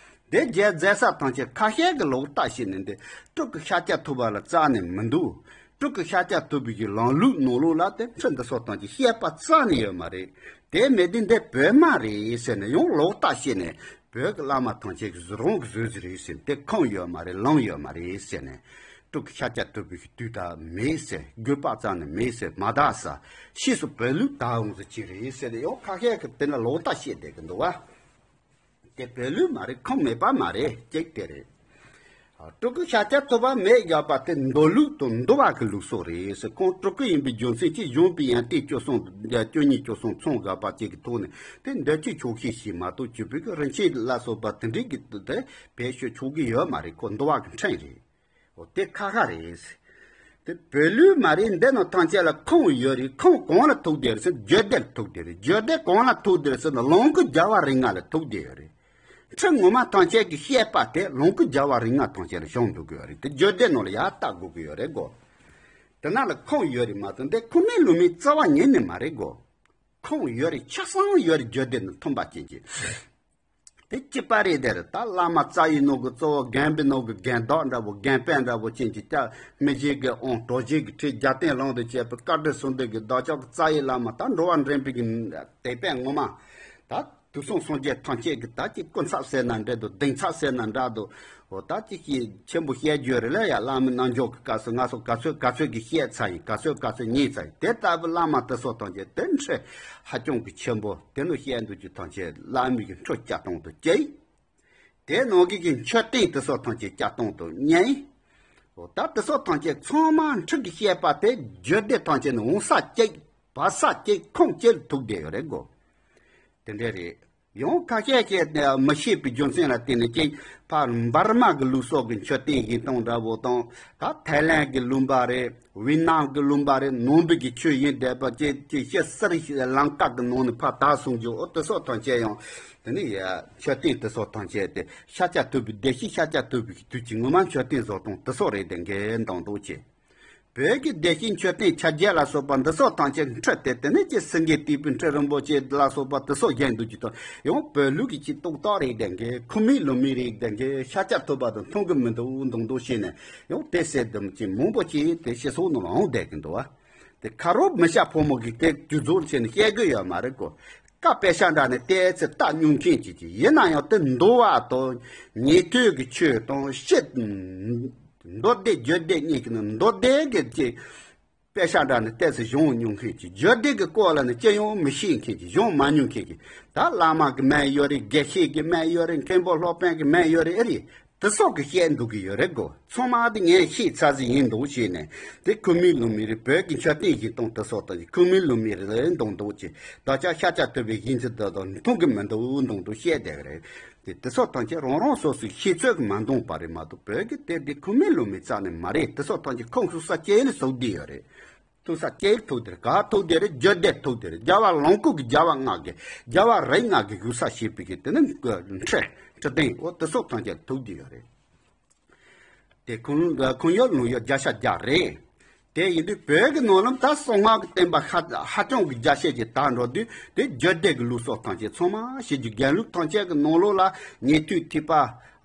དེ་རྒྱན་མཛད་ས་ཐམས་ཅད་ཁ་ཤས་ཀྱི་ལོག་ལྟ་བྱས་ནས་འདི་སྤྲུལ་སྐུ་ཤཱཀྱ་ཐུབ་པ་ལ་རྩ་ནས་མི་འདུག་སྤྲུལ་སྐུ་ཤཱཀྱ་ཐུབ་པའི་གི་ལམ་ལུགས་ནང་ལོགས་ལ་དེ་འཁྲུལ་འདི་སོགས་ཐམས་ཅད་བཤད་པ་རྩ་ནས་ཡོད་མ་རེད། དེ་མེད་དུས་འདི་བོད་མ་རེད་ཟེར་ནས་ཡང་ལོག་ལྟ་བྱས་ནས་བོད་ཀྱི་བླ་མ་ཐམས་ཅད་ཀྱི་རང་གི་བཟོས་ཟིག་རེད་ཟེར་ནས་དེ་ཁུངས་ཡོད་མ་རེད། ལམ་ཡོད་མ་རེད་ཟེར་ནས་སྤྲུལ་སྐུ་ཤཱཀྱ་ཐུབ་པའི་གི་དུས་ད་མེད་ཟེར། དགོས་པ་རྩ་ནས་མེད་ཟེར། མ་དག་ས་ཕྱིས་སུ་བོད་ལུགས་དར་འོང་ཟིག་ཅིག་རེད་ཟེར་ནས་ཡང་ཁ་ཤས་ཀྱིས་དེ་ན་ལོག་ལྟ་བཤད་བསྡད་གི་འདུག་བ། དེ་བོད་ལུགས་མ་རེད། ཁུངས་མེད་པ་མ་རེད། གཅིག་དེ་རེད། སྤྲུལ་སྐུ་ཤཱཀྱ་ཐུབ་པ་མེད་བཞག་པ་དེ་འདུལ་ལུགས་དང་འདུལ་བ་གི་ལུགས་སྲོལ་རེད་ཟེར། ཁོང་སྤྲུལ་སྐུ་ཡིན་པའི་རྒྱུ་མཚན་གྱིས་གཞུང་པའི་ཡན་ཏིག་བཅུ་གསུམ་བཅུ་གཉིས་བཅུ་གསུམ་ཚང་དགོས་པ་བཅས་ཀྱི་ཐོག་ནས་དེ་འདོད་ཆོས་ཆོག་ཤེས་ཤིག་མ་གཏོགས་གྱུར་པའི་གི་རིན་ཆེན་ལ་སོགས་པ་དེ་འདྲའི་གི་དེ་བེད་སྤྱོད་ཆོག་གི་ཡོད་མ་རེད། ཁོ་འདུལ་བ་གི་ཕྲན་རེད། འོ་དེ་ཁ་ཁ་རེད། དེ་བོད་ལུགས་མ་རེད། འདི་ནང་ཐམས་ཅད་ལ་ཁུངས་ཡོད་རེད། ཁུངས་གང་ལ་ཐུག་བསྡད་རེད་ཟེར་ན་རྒྱུད་སྡེ་ལ་ཐུག་བསྡད་རེད། རྒྱུད་སྡེ་གང་ལ་ཐུག་བསྡད་རེད་ཟེར་ན་ལོངས་སྐུ་རྒྱལ་བ་རིགས་ལྔ་ལ་ཐུག་བསྡད་ཡོད་རེད། ཁྲིད་ངོ་མ་ཐམས་ཅད་ཀྱི་བཤད་པ་དེ་ལོངས་སྐུ་རྒྱལ་བ་རིགས་ལྔ་ཐམས་ཅད་ལ་བྱུང་འདུག་གི་ཡོད་རེད། དེ་རྒྱུད་སྡེ་ནང་ལ་ཡར་ལྟ་དགོས་ཀྱི་ཡོད་རེད་གོ། དེ་ན་ལ་ཁུངས་ཡོད་རེད་མ་གཏོགས་འདི་ཁུངས་མེད་ལུང་མེད་རྩ་བ་ཉིད་ནས་མ་རེད་གོ། ཁུངས་ཡོད་རེད། ཆ་ཚང་ཡོད་རེད། རྒྱུད་སྡེ་ནང་མཐུན་པ་ཅན་གྱི། དེ་གཅིག་པ་རེད། དེར་ད་བླ་མ་རྩ་བའི་ནང་གི་གཙོ་བོ་རྒན་པའི་ནང་གི་རྒན་བདག་འདྲ་བོ་རྒན་པ་འདྲ་བོ་ཅན་གྱི་སྐྱ་མི་བཞེས་ཀྱི་ཨོང་གྲོ་བཞེས་ཀྱི་ཁྲི་རྒྱལ་བསྟན་ལུང་དུ་བྱས་པའི་བཀའ་དྲིན་གསུམ་ལྡན་གྱི་བདག་ཅག་གི་རྩ་བའི་བླ་མ་ད་འགྲོ་བ་འདྲེན་པའི་གི་དེད་དཔོན་ངོ་མ་ད་དུས་གསུམ་སངས་རྒྱས་ཐམས་ཅད་ཀྱི་ད་ཀྱི་སྐུ་ཚབ་ཟེར་ན་འདྲ་འདུག་གདན་ཚབ་ཟེར་ན་འདྲ་འདུག་འོ་ད་ཅིག་གིས་ཆེན་པོ་བཤད་རྒྱུ་རེད་ལ་ཡ། བླ་མའི་རྣལ་འབྱོར་གྱི་སྐབས་སུ་ང་ཚོ་ག་ཚོད་ག་ཚོད་ཀྱི་བཤད་ཚར་ཡིན། ག་ཚོད་ག་ཚོད་ཉན་ཚར་ཡིན། དེ་ལྟ་བུ་བླ་མ་དེ་ཚོ་ཐམས་ཅད་དེ་འདྲ་ཧ་ཅང་གི་ཆེན་པོ་དེ་ནོ་བཤད་འདུག་རྒྱུ་ཐམས་ཅད་བླ་མའི་གི་འཕྲོ་བསྐྱལ་གཏོང་དུ་བཅུག་དེ་ནང་གི་གི་མཆོད་རྟེན་དེ་ཚོ་ཐམས་ཅད་བསྐྱལ་གཏོང་དུ་བསྙེན། འོ་ད་དེ་ཚོ་ཐམས་ཅད་ཚང་མ་འཁྲུག་གི་བཤད་པ་དེ་རྒྱུད་སྡེ་ཐམས་ཅད་ནི་འོང་ས་གཅིག་བབས་ས་གཅིག་ཁུངས་གཅིག་ལ་ཐུག་བསྡད་ཡོད་རེད་གོ། དེ་འདྲ་རེད། ཡང་ཁ་ཤས་ཀྱིས་ནི་མི་ཤེས་པའི་རྒྱུ་མཚན་ལ་བརྟེན་ནས་ཅིག་ཕར་འབར་མ་གི་ལུགས་སྲོལ་གྱི་མཆོད་རྟེན་བཞེངས་སྟངས་འདྲ་བོ་དང་། ད་ཐའི་ལན་གྱི་ལུང་པ་རེད། ཝི་ནམ་གྱི་ལུང་པ་རེད། ནང་པའི་གི་ཆོས་ཡིན་བསྡད་པ་ཅིག་ཅིག་ཤི་སི་རི་ལང་ཀ་གི་ནང་ནས་ཕར་དར་སོང་རྒྱུ། འོ་དེ་ཚོ་ཐམས་ཅད་ཡང་དེ་ནི་ཡ་མཆོད་རྟེན་དེ་ཚོ་ཐམས་ཅད་དེ་ཤཱཀྱ་ཐུབ་པའི་སྡེ་བཞི། ཤཱཀྱ་ཐུབ་པའི་གི་དུས་ཀྱི་ངོ་མ་མཆོད་རྟེན་བཟོ་སྟངས་དེ་ཚོ་རེད། དེ་འགའི་འདང་འདུག་ཅེས། བོད་ཀྱི་བདེ་སྐྱིད་མཆོད་རྟེན་ཆ་བརྒྱད་ལ་སོགས་པ་འདི་ཚོ་ཐམས་ཅད་འཁྲུལ་ཏེ། དེ་ནས་ཀྱི་སེང་གེ་སྟེགས་བུའི་ཁྲི་རིན་པོ་ཆེ་ལ་སོགས་པ་དེ་ཚོ་བཞེངས་འདུག་ཅིག་དང་། ཡང་བོད་ལུགས་ཀྱི་ཅིག་རྟོགས་རྟོགས་རེད། དེ་འགའི་ཁུངས་མེད་ལུང་མེད་རེད། དེ་འགའི་ཤཱཀྱ་ཐུབ་པ་དང་མཐུན་གི་མི་འདུག་འདུག་འདུག་བྱས་ནས། ཡང་དེ་ཟེར་དུམ་ཅིག་མང་པོ་ཅིག་དེ་ཤི་སོགས་ནང་ལ་འོང་བསྡད་ཀྱི་འདུག་བ། དེ་ཁ་རོག་མི་ཤ་ཕོ་མོ་གི་དེ་རྒྱུ་རྫོགས་བྱས་ནས་བཤད་དགོས་ཡོད་མ་རེད་གོ། བཀའ་དཔེ་ཆ་འདྲ་ནས་བལྟས་ཚེ་ལྟ་མྱོང་མཁན་ཅིག་ཅིག་ཡིན་ན་ཡང་། དེ་འདུལ་བ་དང་ཉན་ཐོས་ཀྱི་ཆོས་དང་ཕྱི། མདོ་སྡེ་རྒྱུད་སྡེ་གཉིས་ཀྱི་ནང་མདོ་སྡེ་གི་ཅིག་དཔེ་ཆ་འདྲ་ནས་བལྟས་ཚེ་སྦྱང་མྱོང་མཁན་ཅིག་རྒྱུད་སྡེ་གི་སྐོར་ལ་ནི་ཅི་ཡང་མི་ཤེས་མཁན་ཅིག་སྦྱང་མ་མྱོང་མཁན་ཅིག་ད་བླ་མ་གི་མན་ཡོད་རེད། དགེ་བཤེས་ཀྱི་མན་ཡོད་རེད། མཁན་པོ་སློབ་དཔོན་གྱི་མན་ཡོད་རེད། ཨེ་རེད། དེ་སོགས་ཀྱི་བཤད་འདུག་གི་ཡོད་རེད་གོ། ཚང་མ་དེ་ངས་ཤེས་ཚར་ཟིན་ཡིན་འདུག་བྱས་ནས། དེ་ཁུངས་མེད་ལུང་མེད་རེད། བོད་ཀྱི་མཆོད་རྟེན་བཞེངས་སྟངས་དེ་སོགས་དང་ཁུངས་མེད་ལུང་མེད་རེད་འདུག་འདུག་ཅེས། ད་ཆ་ཤཱཀྱ་ཐུབ་པའི་བཞེངས་ཚུལ་དེ་དང་མཐུན་གི་མི་འདུག་འདུག་འདུག་བཤད་བསྡད་གི་རེད། དེ་དེ་སོགས་ཐམས་ཅད་རང་རང་སོ་སོའི་ཤེས་ཚོད་ཀྱིས་མ་འདང་པ་རེད་མ་གཏོགས། བོད་ཀྱི་དེབ་དེ་ཁུངས་མེད་ལུང་མེད་རྩ་ནས་མ་རེད། དེ་སོགས་ཐམས་ཅད་ཁུངས་ཟུར་ས་ཅན་ལ་ཟུག་བསྡད་ཡོད་རེད། ཐུག་ས་ཅན་ཐུག་དེ་རེད། ག་ཐུག་དེ་རེད། རྒྱུད་སྡེ་ཐུག་དེ་རེད། རྒྱལ་བ་ལོངས་སྐུ་གི་རྒྱལ་བ་ལྔ་གི་རྒྱལ་བ་རིགས་ལྔ་གི་བཞུགས་ས་བྱས་པའི་གི་དེ་ནི་ཁྲི་ཁྲི་སྟེང་འོ་དེ་སོགས་ཐམས་ཅད་ཐུག་བསྡད་ཡོད་རེད། དེ་ཁུངས་ཁུངས་ཡོད་ལུང་ཡོད་བརྒྱ་ཆ་བརྒྱ་རེད། དེ་ཡིན་དུས་བོད་ཀྱི་ནང་ལམ་ད་གསང་སྔགས་ཀྱི་བསྟན་པ་ཧ་ཧ་ཅང་གི་རྒྱ་ཆེ་ཅིག་དར་འགྲོ་དུས། དེ་རྒྱུད་སྡེ་གི་ལུགས་སྲོལ་ཐམས་ཅད་ཚང་མ་ཞིག་རྒྱུད་རྒྱལ་ལུགས་ཐམས་ཅད་ཀྱི་ནང་ལོགས་ལ་ཉན་ཐོས་ཐེག་པ།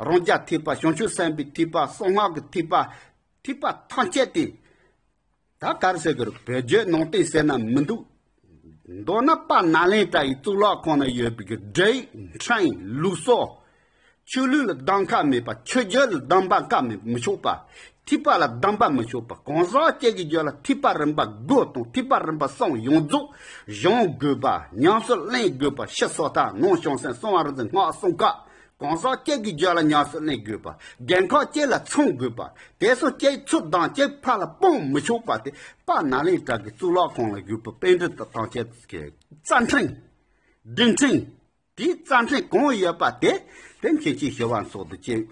རང་རྒྱལ་ཐེག་པ། བྱང་ཆུབ་སེམས་དཔའི་ཐེག་པ། གསང་སྔགས་ཀྱི་ཐེག་པ། ཐེག་པ་ཐམས་ཅད་དེ། ད་ག་རེ་ཟེར་དགོས་རེད། བོད་བརྒྱུད་ནང་བསྟན་ཟེར་ན་མི་འདུག་མདོར་ན་དཔལ་ནཱ་ལེནྡྲ་ཡི་གཙུག་ལག་ཁང་ན་ཡོད་པའི་གི་སྒྲིག་ཁྲིམས་ལུགས་སྲོལ། ཆོས་ལུགས་ལ་གདམ་ཁ་མེད་པ། ཆོས་བརྒྱུད་ལ་གདམ་པ་ཁ་མེད་མི་ཆོག་པ། ཐེག་པ་ལ་གདམ་པ་མི་ཆོག་པ། གང་ཟག་གཅིག་གི་རྒྱུད་ལ་ཐེག་པ་རིམ་པ་དགུ་དང་ཐེག་པ་རིམ་པ་གསུམ་ཡོངས་རྫོགས་སྦྱང་དགོས་པ། ཉམས་སུ་ལེན་དགོས་པ། ཕྱི་སོ་ཐར། ནང་བྱང་སེམས། གསང་བ་རིག་འཛིན། སྔགས་གསུམ་ཀ། གང་ཟག་གཅིག་གི་རྒྱུད་ལ་ཉམས་སུ་ལེན་དགོས་པ། རྒན་ཁག་གཅིག་ལ་ཚང་དགོས་པ། དེ་སོགས་གཅིག་ཚུར་ལྡང་གཅིག་ཕར་ལ་སྤོང་མི་ཆོག་པ་དེ། དཔལ་ནཱ་ལེནྡྲ་གི་གཙུག་ལག་ཁང་ལ་བཞུགས་པའི་པཎྜི་ཏ་ཐམས་ཅད་ཀྱི་རྩ་ཁྲིམས། སྒྲིག་ཁྲིམས། དེའི་རྩ་ཁྲིམས་གང་ཡོད་པ་དེ། དེ་མཁན་ཆེན་ཞི་བ་འཚོ་དང་བཅས།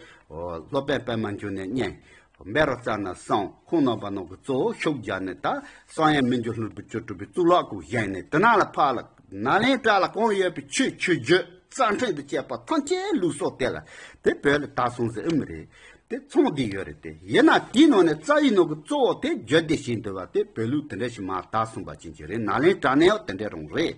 སློབ་དཔོན་པདྨ་འབྱུང་གནས་གཉིས། བཻ་རོ་ཙ་ན་གསུམ། ཁོང་རྣམ་པ་རྣམས་ཀྱིས་གཙོ་བོ་ཤུགས་བརྒྱབ་ནས། ད་གསང་ཡུམ་མི་འགྱུར་ལྷུན་པོའི་ཆོས་སྒྲུབ་པའི་གཙུག་ལག་ཁང་བཞེངས་ནས། དེ་ནང་ལ་ཕར་ལ་ནཱ་ལེནྡྲ་ལ་གང་ཡོད་པའི་ཆོས་ཆོས་བརྒྱུད་རྩ་ཁྲིམས་དང་བཅས་པ་ཐམས་ཅད་ལུགས་སྲོལ་དེ་ལ་དེ་བོད་ལ་དར་སོང་ཟེར་ཨེ་མི་རེད། དེ་ཚང་བསྡད་ཡོད་རེད། དེ་ཡིན་ན་དེའི་ནང་ནས་རྩ་བའི་ནང་གི་གཙོ་བོ་དེ་རྒྱུད་སྡེ་བྱས་འདུག་པ་དེ་བོད་ལུགས་དེ་འདྲ་ཞིག་མར་དར་སོང་པ་ཅན་ཅིག་རེད། ནཱ་ལེནྡྲ་ནས་ཡང་དེ་འདྲ་རང་རེད།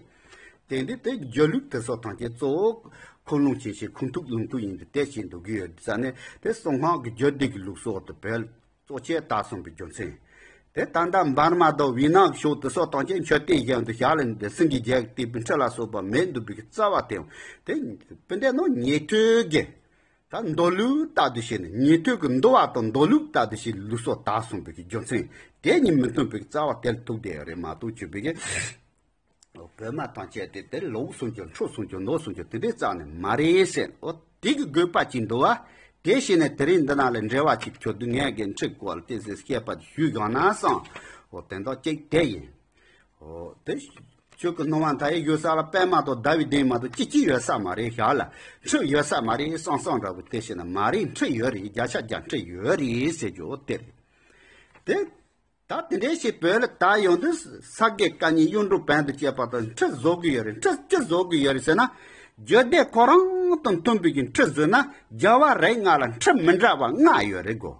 དེ་འདི་དེ་རྒྱུད་ལུགས་དེ་ཚོ་ཐམས་ཅད་གཙོ་བོ་ཁུངས་ལུང་ཆེ་ཆེ་ཁུངས་ཐུག་ལུང་ཐུག་ཡིན་དུས། དེ་བྱས་འདུག་གི་ཡོད་ས་ནས། དེ་གསང་སྔགས་ཀྱི་རྒྱུད་སྡེ་གི་ལུགས་སྲོལ་དུ་བོད་གཙོ་ཆེར་དར་སོང་པའི་རྒྱུ་མཚན། དེ་ད་ལྟ་འབར་མ་དང་ཝི་ནམ་ཕྱོགས་དེ་སོགས་ཐམས་ཅད་མཆོད་རྟེན་བཞེངས་དུས། ཞག་ལ་འདི་སེང་གེ་བརྒྱད་ཀྱི་སྟེགས་བུའི་ཁྲི་ལ་སོགས་པ་མེད་འདུག་པའི་རྩ་བ་དེ། དེ་སྤུན་ཟླ་ནང་ཉན་ཐོས་ཀྱི་ད་མདོ་ལུགས་ལྟར་དུ་བྱས་ནས། ཉན་ཐོས་ཀྱི་འདུལ་བ་དང་མདོ་ལུགས་ལྟར་དུ་བྱས་ལུགས་སྲོལ་དར་སོང་པའི་རྒྱུ་མཚན། དེ་གཉིས་མི་མཐུན་པའི་རྩ་བ་དེ་ལ་ཐུག་བསྡད་ཡོད་རེད་མ་གཏོགས། བྱས་པའི་གི་བོད་མི་ཐམས་ཅད་དེ་དེ་ལོག་སོང་རྒྱུ། འཁྲུག་སོང་རྒྱུ། འདོར་སོང་རྒྱུ་དེ་འདྲའི་རྩ་ནས་མ་རེད་ཟེར། འོ་དེ་གི་དགོས་པ་ཅིག་འདུག་བ། དེ་བྱས་ནས་དེ་རིང་འདི་ནང་ལ་འབྲེལ་བ་ཅིག་གྱུར་དུས། ངས་གི་འཁྲུལ་སྐོར་ལ་ཏོག་ཙམ་བཤད་པ་ཞུས་དགོས་ན་བསམ། འོ་དེ་འདྲ་ཅིག་དེ་ཡིན། འོ་དེ་ཁྱོད་ཀྱི་སྣང་བ་མཐའ་ཡས་ཡོད་ས་ལ། པདྨ་དང་ཟླ་བའི་གདན་མ་གཏོགས་ཅི་ཅི་ཡོད་ས་མ་རེད། ཞག་ལ་འཁྲུལ་ཡོད་ས་མ་རེད་བསམ་བསམ་འདྲ་བོ་དེ་བྱས་ན་མ་རེད། འཁྲུལ་ཡོད་རེད། བརྒྱ་ཆ་བརྒྱ་འཁྲུལ་ཡོད་རེད་ཟེར་རྒྱུ་འོ་དེ་རེད། དེ། ད་དེ་འདྲའི་ཞིག་བོད་ལ་དར་ཡོང་དུས། ས་དགེ་བཀའ་རྙིང་གཡུང་དྲུང་བོན་དང་བཅས་པ་དང་ཁྲི་བཟོ་གི་ཡོད་རེད། ཁྲི་ཅི་བཟོ་གི་ཡོད་རེད་ཟེར་ན། རྒྱུད་སྡེ་ཁོ་རང་དང་མཐུན་པའི་གི་ཁྲི་བཟོས་ན། རྒྱལ་བ་རིགས་ལྔ་ལ་ཁྲི་མི་འདྲ་བ་ལྔ་ཡོད་རེད་གོ།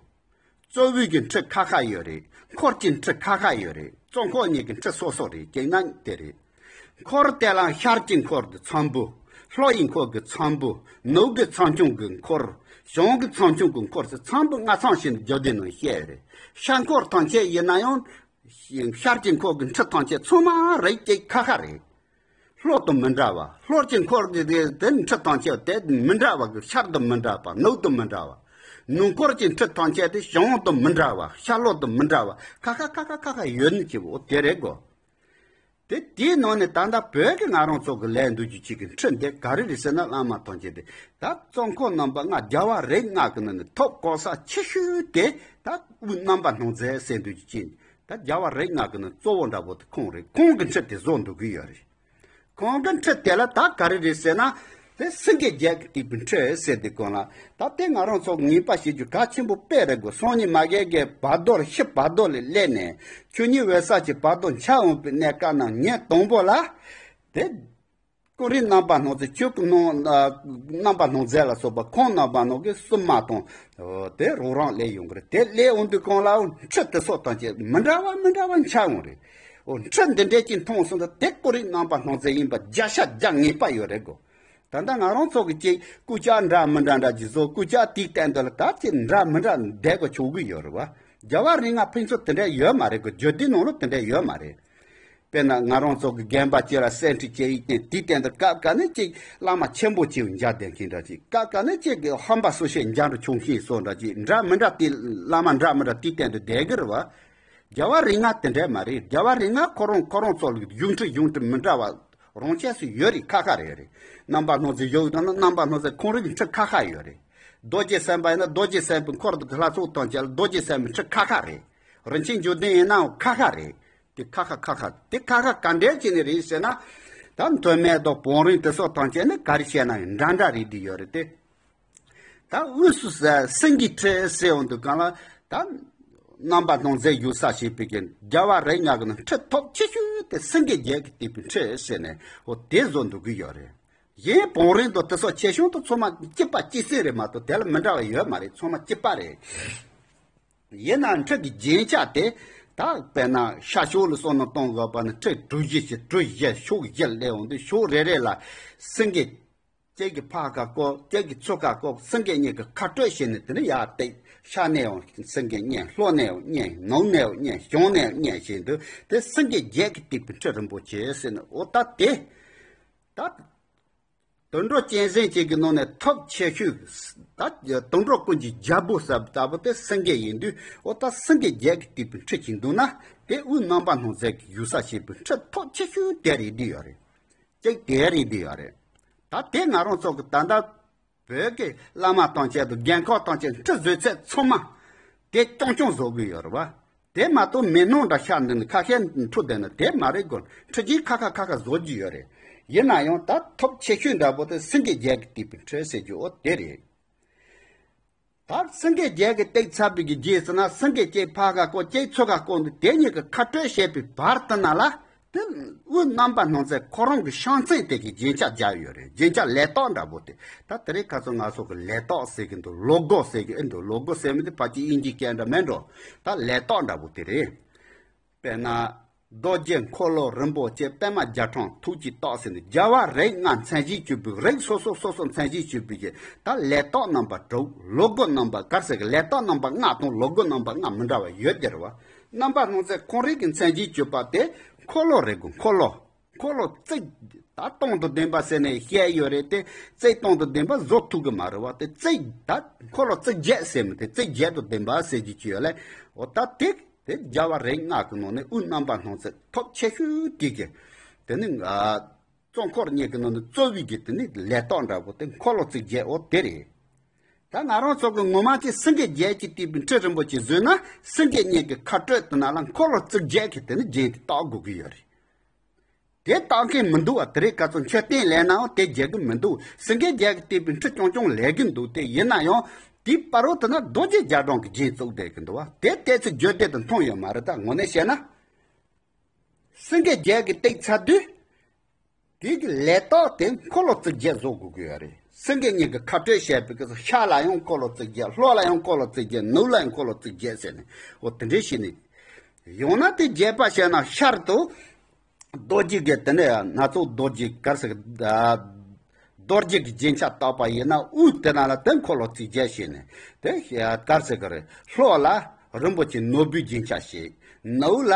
གཙོ་བོའི་གི་ཁྲི་ཁ་ཁ་ཡོད་རེད། འཁོར་གྱི་ཁྲི་ཁ་ཁ་ཡོད་རེད། གཙོ་འཁོར་གཉིས་ཀྱི་ཁྲི་སོ་སོ་རེད། གཅིག་ན་དེ་རེད། འཁོར་དེ་ལ་ཤར་གྱི་འཁོར་གྱི་ཚོམ་བུ། ལྷོ་ཡི་འཁོར་གྱི་ཚོམ་བུ། ནུབ་ཀྱི་ཚོམ་ཆུང་གི་འཁོར། བྱང་གི་ཚོམ་ཆུང་གི་འཁོར་ཟེར་ཚོམ་བུ་ལྔ་ཚོམ་བྱས་ནས་རྒྱུད་སྡེ་ནང་བཤད་ཡོད་རེད། ཤར་འཁོར་ཐམས་ཅད་ཡིན་ན་ཡང་། ཤར་གྱི་འཁོར་གྱི་ཁྲི་ཐམས་ཅད་ཚང་མ་རིགས་གཅིག་ཁ་ཁ་རེད། ལྷོ་དང་མི་འདྲ་བ། ལྷོ་གྱི་འཁོར་གྱི་དེ་དེ་ཁྲི་ཐམས་ཅད་དེ་མི་འདྲ་བ་གི། ཤར་དང་མི་འདྲ་བ། ནུབ་དང་མི་འདྲ་བ། སྣུམ་འཁོར་གྱི་འཕྲུལ་ཐམས་ཅད་དེ་ཞིང་དང་མི་འདྲ་བ། ཤར་ལྷོ་དང་མི་འདྲ་བ། ཁ་ཁ་ཁ་ཁ་ཁ་ཁ་ཡོད་ནི་ཅིག་འོ་དེ་རེད་གོ། དེ་དེའི་ནང་ནས་ད་ལྟ་བོད་ཀྱི་ང་རང་ཚོ་གི་ལས་འདུག་རྒྱུ་ཅིག་གི་འཕྲུལ་འདི་ག་རེ་རེད་ཟེར་ན། བླ་མ་ཐམས་ཅད་དེ་ད་གཙོ་འཁོར་རྣམ་པ་ལྔ། རྒྱལ་བ་རིགས་ལྔ་གི་ནང་ནས་ཐོབ་གོ་ས་ཆེ་ཤོས་དེ་ད་དབུས་རྣམ་པར་སྣང་མཛད་ཟེར་འདུག་རྒྱུ་ཅིག་ད་རྒྱལ་བ་རིགས་ལྔ་གི་ནང་གཙོ་བོ་འདྲ་པོ་དེ་ཁོང་རེད། ཁོང་གི་འཕྲུལ་དེ་བཟོ་འདུག་གི་ཡོད་རེད། ཁོང་གི་འཕྲུལ་དེ་ལ་ད་ག་རེ་རེད་ཟེར་ན། དེ་སེང་གེ་བརྒྱད་ཀྱིས་བཏེགས་པའི་འཕྲུལ་ཟེར་དེ་གོ་ལ། ད་དེ་ང་རང་ཚོ་ངེས་པ་བྱེད་རྒྱུ་གལ་ཆེན་པོ་དཔེ་རེད་གོ། སང་ཉིན་མ་གི་གི་བར་དོར་ཕྱི་བར་དོ་ལས་སླེབས་ནས་ཆུ་གཉིས་འོད་གསལ་གྱི་བར་དོ་འཆར་འོང་པའི་གནས་སྐབས་ན་ཉིན་དང་པོ་ལ་དེ་ཀུན་རིག་རྣམ་པར་སྣང་མཛད། ཆོས་སྐུ་སྣང་རྣམ་པར་སྣང་མཛད་ལ་སོགས་པ་ཁོང་རྣམ་པར་སྣང་གི་སྲུང་མ་དང་། དེ་རོགས་རམ་སླེབས་ཡོང་གི་རེད། དེ་སླེབས་འོང་དུས་གང་ལ་འཕྲུལ་དེ་སོགས་དང་བཅས་མི་འདྲ་བ་མི་འདྲ་བ་འཆར་འོང་རེད། འོ་འཕྲུལ་འདི་འདྲས་ཅིག་མཐོང་སོང་ཙང་དེ་ཀུན་རིག་རྣམ་པར་སྣང་མཛད་ཡིན་པ་བརྒྱ་ཆ་བརྒྱ་ངེས་པ་ཡོད་རེད་གོ། ད་ལྟ་ང་རང་ཚོ་གི་ཅིག་སྐུ་ལྕགས་འདྲ་མི་འདྲ་འདྲ་ཅིག་བཟོ། སྐུ་ལྕགས་དེའི་སྟེང་དུ་ལ་ད་ཅིག་འདྲ་མི་འདྲ་བསྡད་དགོས་ཆོག་གི་ཡོད་རེད་བ། རྒྱལ་བ་རིགས་ལྔ་ཕུན་ཚོགས་དེ་འདྲ་ཡོད་མ་རེད་གོ། རྒྱུད་སྡེའི་ནང་ལ་དེ་འདྲ་ཡོད་མ་རེད། དཔེར་ན་ང་རང་ཚོ་གི་རྒན་པ་ཅིག་ལ་གསེར་ཁྲི་བཅས་ཡིག་སྟེང་དེའི་སྟེང་དུ་སྐབས་འགའ་ནི་ཅིག་བླ་མ་ཆེན་པོ་ཅིག་མཇལ་བསྡད་མཁན་འདྲ་ཅིག་སྐབས་འགའ་ནི་ཅིག་གི་ཧམ་པ་སོ་བཤད་མཇལ་འགྲོ་ཆོག་མཁན་སོགས་འདྲ་ཅིག་འདྲ་མི་འདྲ་དེ་བླ་མ་འདྲ་མི་འདྲ་དེའི་སྟེང་དུ་བསྡད་གི་རེད་བ། རྒྱལ་བ་རིགས་ལྔ་དེ་འདྲ་མ་རེད། རྒྱལ་བ་རིགས་ལྔ་ཁོ་རང་ཁོ་རང་ཚོ་ལ་གཞུང་འཕྲུལ་གཞུང་འཕྲུལ་མི་འདྲ་བ་རང་ཆས་སུ་ཡོད་རེད། ཁ་ཁ་རེད་རེད། རྣམ་པར་སྣང་མཛད་ཡོད་དང་ན་རྣམ་པར་སྣང་མཛད་ཁོང་རང་གི་འཕྲུལ་ཁ་ཁ་ཡོད་རེད། རྡོ་རྗེ་སེམས་དཔའ་ཡིན་ན་རྡོ་རྗེ་སེམས་དཔའི་འཁོར་དང་ལྷ་ཚོགས་དང་བཅས་ལ་རྡོ་རྗེ་སེམས་དཔའི་འཕྲུལ་ཁ་ཁ་རེད། རིན་ཆེན་འབྱུང་ལྡན་ཡིན་ནའང་ཁ་ཁ་རེད། དེ་ཁ་ཁ་ཁ་ཁ་དེ་ཁ་ཁ་ག་འདྲས་བྱས་ནས་རེད་ཟེར་ན། ད་མཐོ་དམན་དང་བང་རིམ་དེ་སོགས་དང་བཅས་ནས་ག་རེ་བཤད་ན་ཡང་འདྲ་འདྲ་རེད་བསྡད་ཡོད་རེད་དེ། ད་དབུས་སུ་ས་སེང་གེའི་ཁྲི་ཟེར་འོང་དུས་གང་ལ་ད་རྣམ་པར་སྣང་མཛད་བཞུགས་ས་ཞེས་པའི་གི་རྒྱལ་བ་རིགས་ལྔ་གི་ནང་འཕྲུལ་ཐོབ་ཆེ་ཤོས་དེ་སེང་གེ་བརྒྱད་ཀྱིས་བཏེགས་པའི་ཁྲི་ཟེར་ནས་འོ་དེ་བཟོ་འདུག་གི་ཡོད་རེད། གཞན་བང་རིམ་དང་དེ་སོགས་ཆེ་ཆུང་དང་ཚང་མ་གཅིག་པ་གཅིག་སེ་རེད་མ་གཏོགས་དེ་ལ་མི་འདྲ་བ་ཡོད་མ་རེད། ཚང་མ་གཅིག་པ་རེད། ཡིན་ནའང་འཕྲུལ་གྱི་རྒྱན་ཆ་དེ་ད་དཔེར་ན་ཤར་ཕྱོགས་ལ་བསམ་བློ་གཏོང་དགོས་པ་ན་འཕྲུལ་གྲུ་བཞི་ཞིག་གྲུ་བཞི་ཕྱོགས་བཞི་སླེབས་འོང་དུས་ཕྱོགས་རེ་རེ་ལ་སེང་གེ་གཅིག་གིས་ཕར་ཁ་བསྐོར། གཅིག་གིས་ཚུར་ཁ་བསྐོར། སེང་གེ་གཉིས་ཀྱིས་ཁ་སྤྲོད་བྱས་ནས་དེ་ནས་ཡར་བཏེགས། ཤར་ནས་ཡང་སེང་གེ་གཉིས། ལྷོ་ནས་ཡང་གཉིས། ནུབ་ནས་ཡང་གཉིས། བྱང་ནས་ཡང་གཉིས་བྱས་འདུག་དེ་སེང་གེ་བརྒྱད་ཀྱིས་བཏེགས་པའི་ཁྲི་རིན་པོ་ཆེ་ཟེར་ནས་འོ་ད་དེ་ད་དུད་འགྲོ་གཅན་གཟན་ཅིག་གི་ནང་ནས་ཐོབ་ཆེ་ཤོས་ད་དུད་འགྲོ་ཀུན་གྱི་རྒྱལ་པོ་ཟེར་བ་ལྟ་བུ་དེ་སེང་གེ་ཡིན་དུས་འོ་ད་སེང་གེ་བརྒྱད་ཀྱིས་བཏེགས་པའི་ཁྲི་ཅིག་འདུག་ན་དེ་དབུས་རྣམ་པར་སྣང་མཛད་ཀྱི་བཞུགས་ས་ཞེས་པའི་ཁྲི་ཐོབ་ཆེ་ཤོས་དེ་རེད་བསྡད་ཡོད་རེད། གཅིག་དེ་རེད་བསྡད་ཡོད་རེད། ད་དེ་ང་རང་ཚོ་གི་ད་ལྟ་བོད་ཀྱི་བླ་མ་དང་བཅས་དང་རྒན་ཁག་དང་བཅས་ཁྲི་བཟོས་ཚད་ཚང་མ་དེ་རྐྱང་རྐྱང་བཟོ་གི་ཡོད་རེད་བ། དེ་མ་གཏོགས་མི་སྣང་འདྲ་ཤར་འདི་ནི་ཁ་ཤས་འཁྲུལ་བསྡད་ན་དེ་མ་རེད་གོ། ཁྲི་ཆེན་ཁ་ཁ་ཁ་ཁ་བཟོ་རྒྱུ་ཡོད་རེད། ཡིན་ན་ཡང་ད་ཐོབ་ཆེ་ཤོས་འདྲ་པོ་དེ་སེང་གེ་བརྒྱད་ཀྱིས་བཏེགས་པའི་ཁྲི་ཟེར་རྒྱུ་འོ་དེ་རེད། ད་སེང་གེ་བརྒྱད་ཀྱིས་བཏེགས་ཚར་བའི་གི་རྗེས་སུ་ན་སེང་གེ་གཅིག་ཕར་ཁ་བསྐོར། གཅིག་ཚུར་ཁ་བསྐོར་འདུག་དེ་གཉིས་ཀྱིས་ཁ་སྤྲོད་བྱས་པའི་བར་དུ་ན་ལ་དེ་དབུས་རྣམ་པར་སྣང་མཛད་ཁོ་རང་གི་ཤང་ཚན་དེ་གི་རྒྱན་ཆ་སྦྱར་ཡོད་རེད། རྒྱན་ཆ་ལས་རྟགས་འདྲ་པོ་དེ། ད་དེ་རིང་ཁ་སང་ང་ཚོ་གི་ལས་རྟགས་ཟེར་གི་འདུག་ལོ་གོ་ཟེར་གི་ཨེ་འདུག་ལོ་གོ་ཟེར་མི་དེ་ཕལ་ཆེར་དབྱིན་ཇིའི་སྐད་འདྲ་མེད་འགྲོ། ད་ལས་རྟགས་འདྲ་པོ་དེ་རེད། དཔེར་ན། རྡོ་རྗེ་འཁོར་ལོ་རིན་པོ་ཆེ་པདྨ་རྒྱ་གྲམ་ཐུགས་ཀྱི་རྟགས་ཟེར་ནས་རྒྱལ་བ་རིགས་ལྔ་མཚན་གཞི་གྱུར་པའི་རིགས་སོ་སོ་སོ་སོ་མཚན་གཞི་གྱུར་པའི་གི་ད་ལས་རྟགས་རྣམ་པ་དྲུག་ལོ་གོ་རྣམ་པ་ག་རེ་ཟེར་གི་ལས་རྟགས་རྣམ་པ་ལྔ་དང་ལོ་གོ་རྣམ་པ་ལྔ་མི་འདྲ་བ་ཡོད་དེ་རེད་བ། རྣམ་པར་སྣང་མཛད་ཁོང་རང་གི་མཚན་གཞི་གྱུར་པ་དེ་འཁོར་ལོ་རེད་གོ། འཁོར་ལོ། འཁོར་ལོ་རྩིབས། ད་སྟོང་དང་ལྡན་པ་ཟེར་ནས་བཤད་ཡོད་རེད་དེ། རྩིབས་སྟོང་དང་ལྡན་པ་བཟོ་ཐུབ་གི་མ་རེད་བ། དེ་རྩིབས་ད་འཁོར་ལོ་རྩིབས་བརྒྱད་ཟེར་མི་དེ་རྩིབས་བརྒྱད་དང་ལྡན་པ་ཟེར་གྱི་ཅི་ཡོད་ལས། འོ་ད་དེ་དེ་རྒྱལ་བ་རིགས་ལྔ་གི་ནང་ནས་དབུས་རྣམ་པར་སྣང་མཛད་ཐོབ་ཆེ་ཤོས་དེ་གི། དེ་ནི་ང་གཙོ་འཁོར་གཉིས་ཀྱི་ནང་ནས་གཙོ་བོའི་གི་དེ་ནི་ལས་རྟགས་འདྲ་པོ་དེ་འཁོར་ལོ་རྩིབས་བརྒྱད་འོ་དེ་རེད། ད་ང་རང་ཚོ་གི་ངོ་མ་ཅིག་སེང་གེ་བརྒྱད་ཀྱིས་བཏེགས་པའི་ཁྲི་རིན་པོ་ཆེ་བཟོས་ན་སེང་གེ་གཉིས་ཀྱི་ཁ་སྤྲོད་དེ་ན་ལ་འཁོར་ལོ་རྩིབས་བརྒྱད་ཀྱི་དེ་ནི་རྒྱན་དེ་བཏགས་དགོས་ཀྱི་ཡོད་རེད། དེ་བཏགས་མཁན་མི་འདུག་བ། དེ་རིང་ཁ་སང་མཆོད་རྟེན་ལས་ནའང་དེ་མཇལ་གི་མི་འདུག་སེང་གེ་བརྒྱད་ཀྱིས་བཏེགས་པའི་ཁྲི་རྐྱང་རྐྱང་ལས་ཀྱི་འདུག་དེ་ཡིན་ན་ཡང་དེའི་བར་རོ་དེ་ན་རྡོ་རྗེ་རྒྱ་གྲམ་གྱི་རྒྱན་བཙུགས་བསྡད་ཀྱི་འདུག་བ། དེ་བལྟས་ཚེ་རྒྱུད་སྡེ་དང་མཐུན་ཡོད་མ་རེད། ད་དངོས་གནས་བཤད་ན། སེང་གེ་བརྒྱད་ཀྱིས་བཏེགས་ཚར་དུས། དེ་གི་ལས་རྟགས་དེ་འཁོར་ལོ་རྩིབས་བརྒྱད་བཟོ་དགོས་ཀྱི་ཡོད་རེད། སེང་གེ་གཉིས་ཀྱི་ཁ་སྤྲོད་བྱས་པའི་སྐབས་སུ་ཤར་ལ་ཡང་འཁོར་ལོ་རྩིབས་བརྒྱད། ལྷོ་ལ་ཡང་འཁོར་ལོ་རྩིབས་བརྒྱད། ནུབ་ལ་ཡང་འཁོར་ལོ་རྩིབས་བརྒྱད་ཟེར་ནས་འོ་དེ་འདྲས་བྱས་ནས། ཡང་ན་དེ་རྒྱས་པ་བྱས་ན་ཤར་དུ་རྡོ་རྗེ་གི་དེ་ནས་སྣ་ཚོགས་རྡོ་རྗེ་གར་ཟེར་གི་རྡོ་རྗེ་གི་རྒྱན་ཆ་བཏགས་པ་ཡིན་ན་དབུས་དེ་ན་ལ་དེ་འཁོར་ལོ་རྩིབས་བརྒྱད་བྱས་ནས་དེ་གར་ཟེར་གི་རེད། ལྷོ་ལ་རིན་པོ་ཆེ་ནོར་བུའི་རྒྱན་ཆ་བྱས། ནུབ་ལ།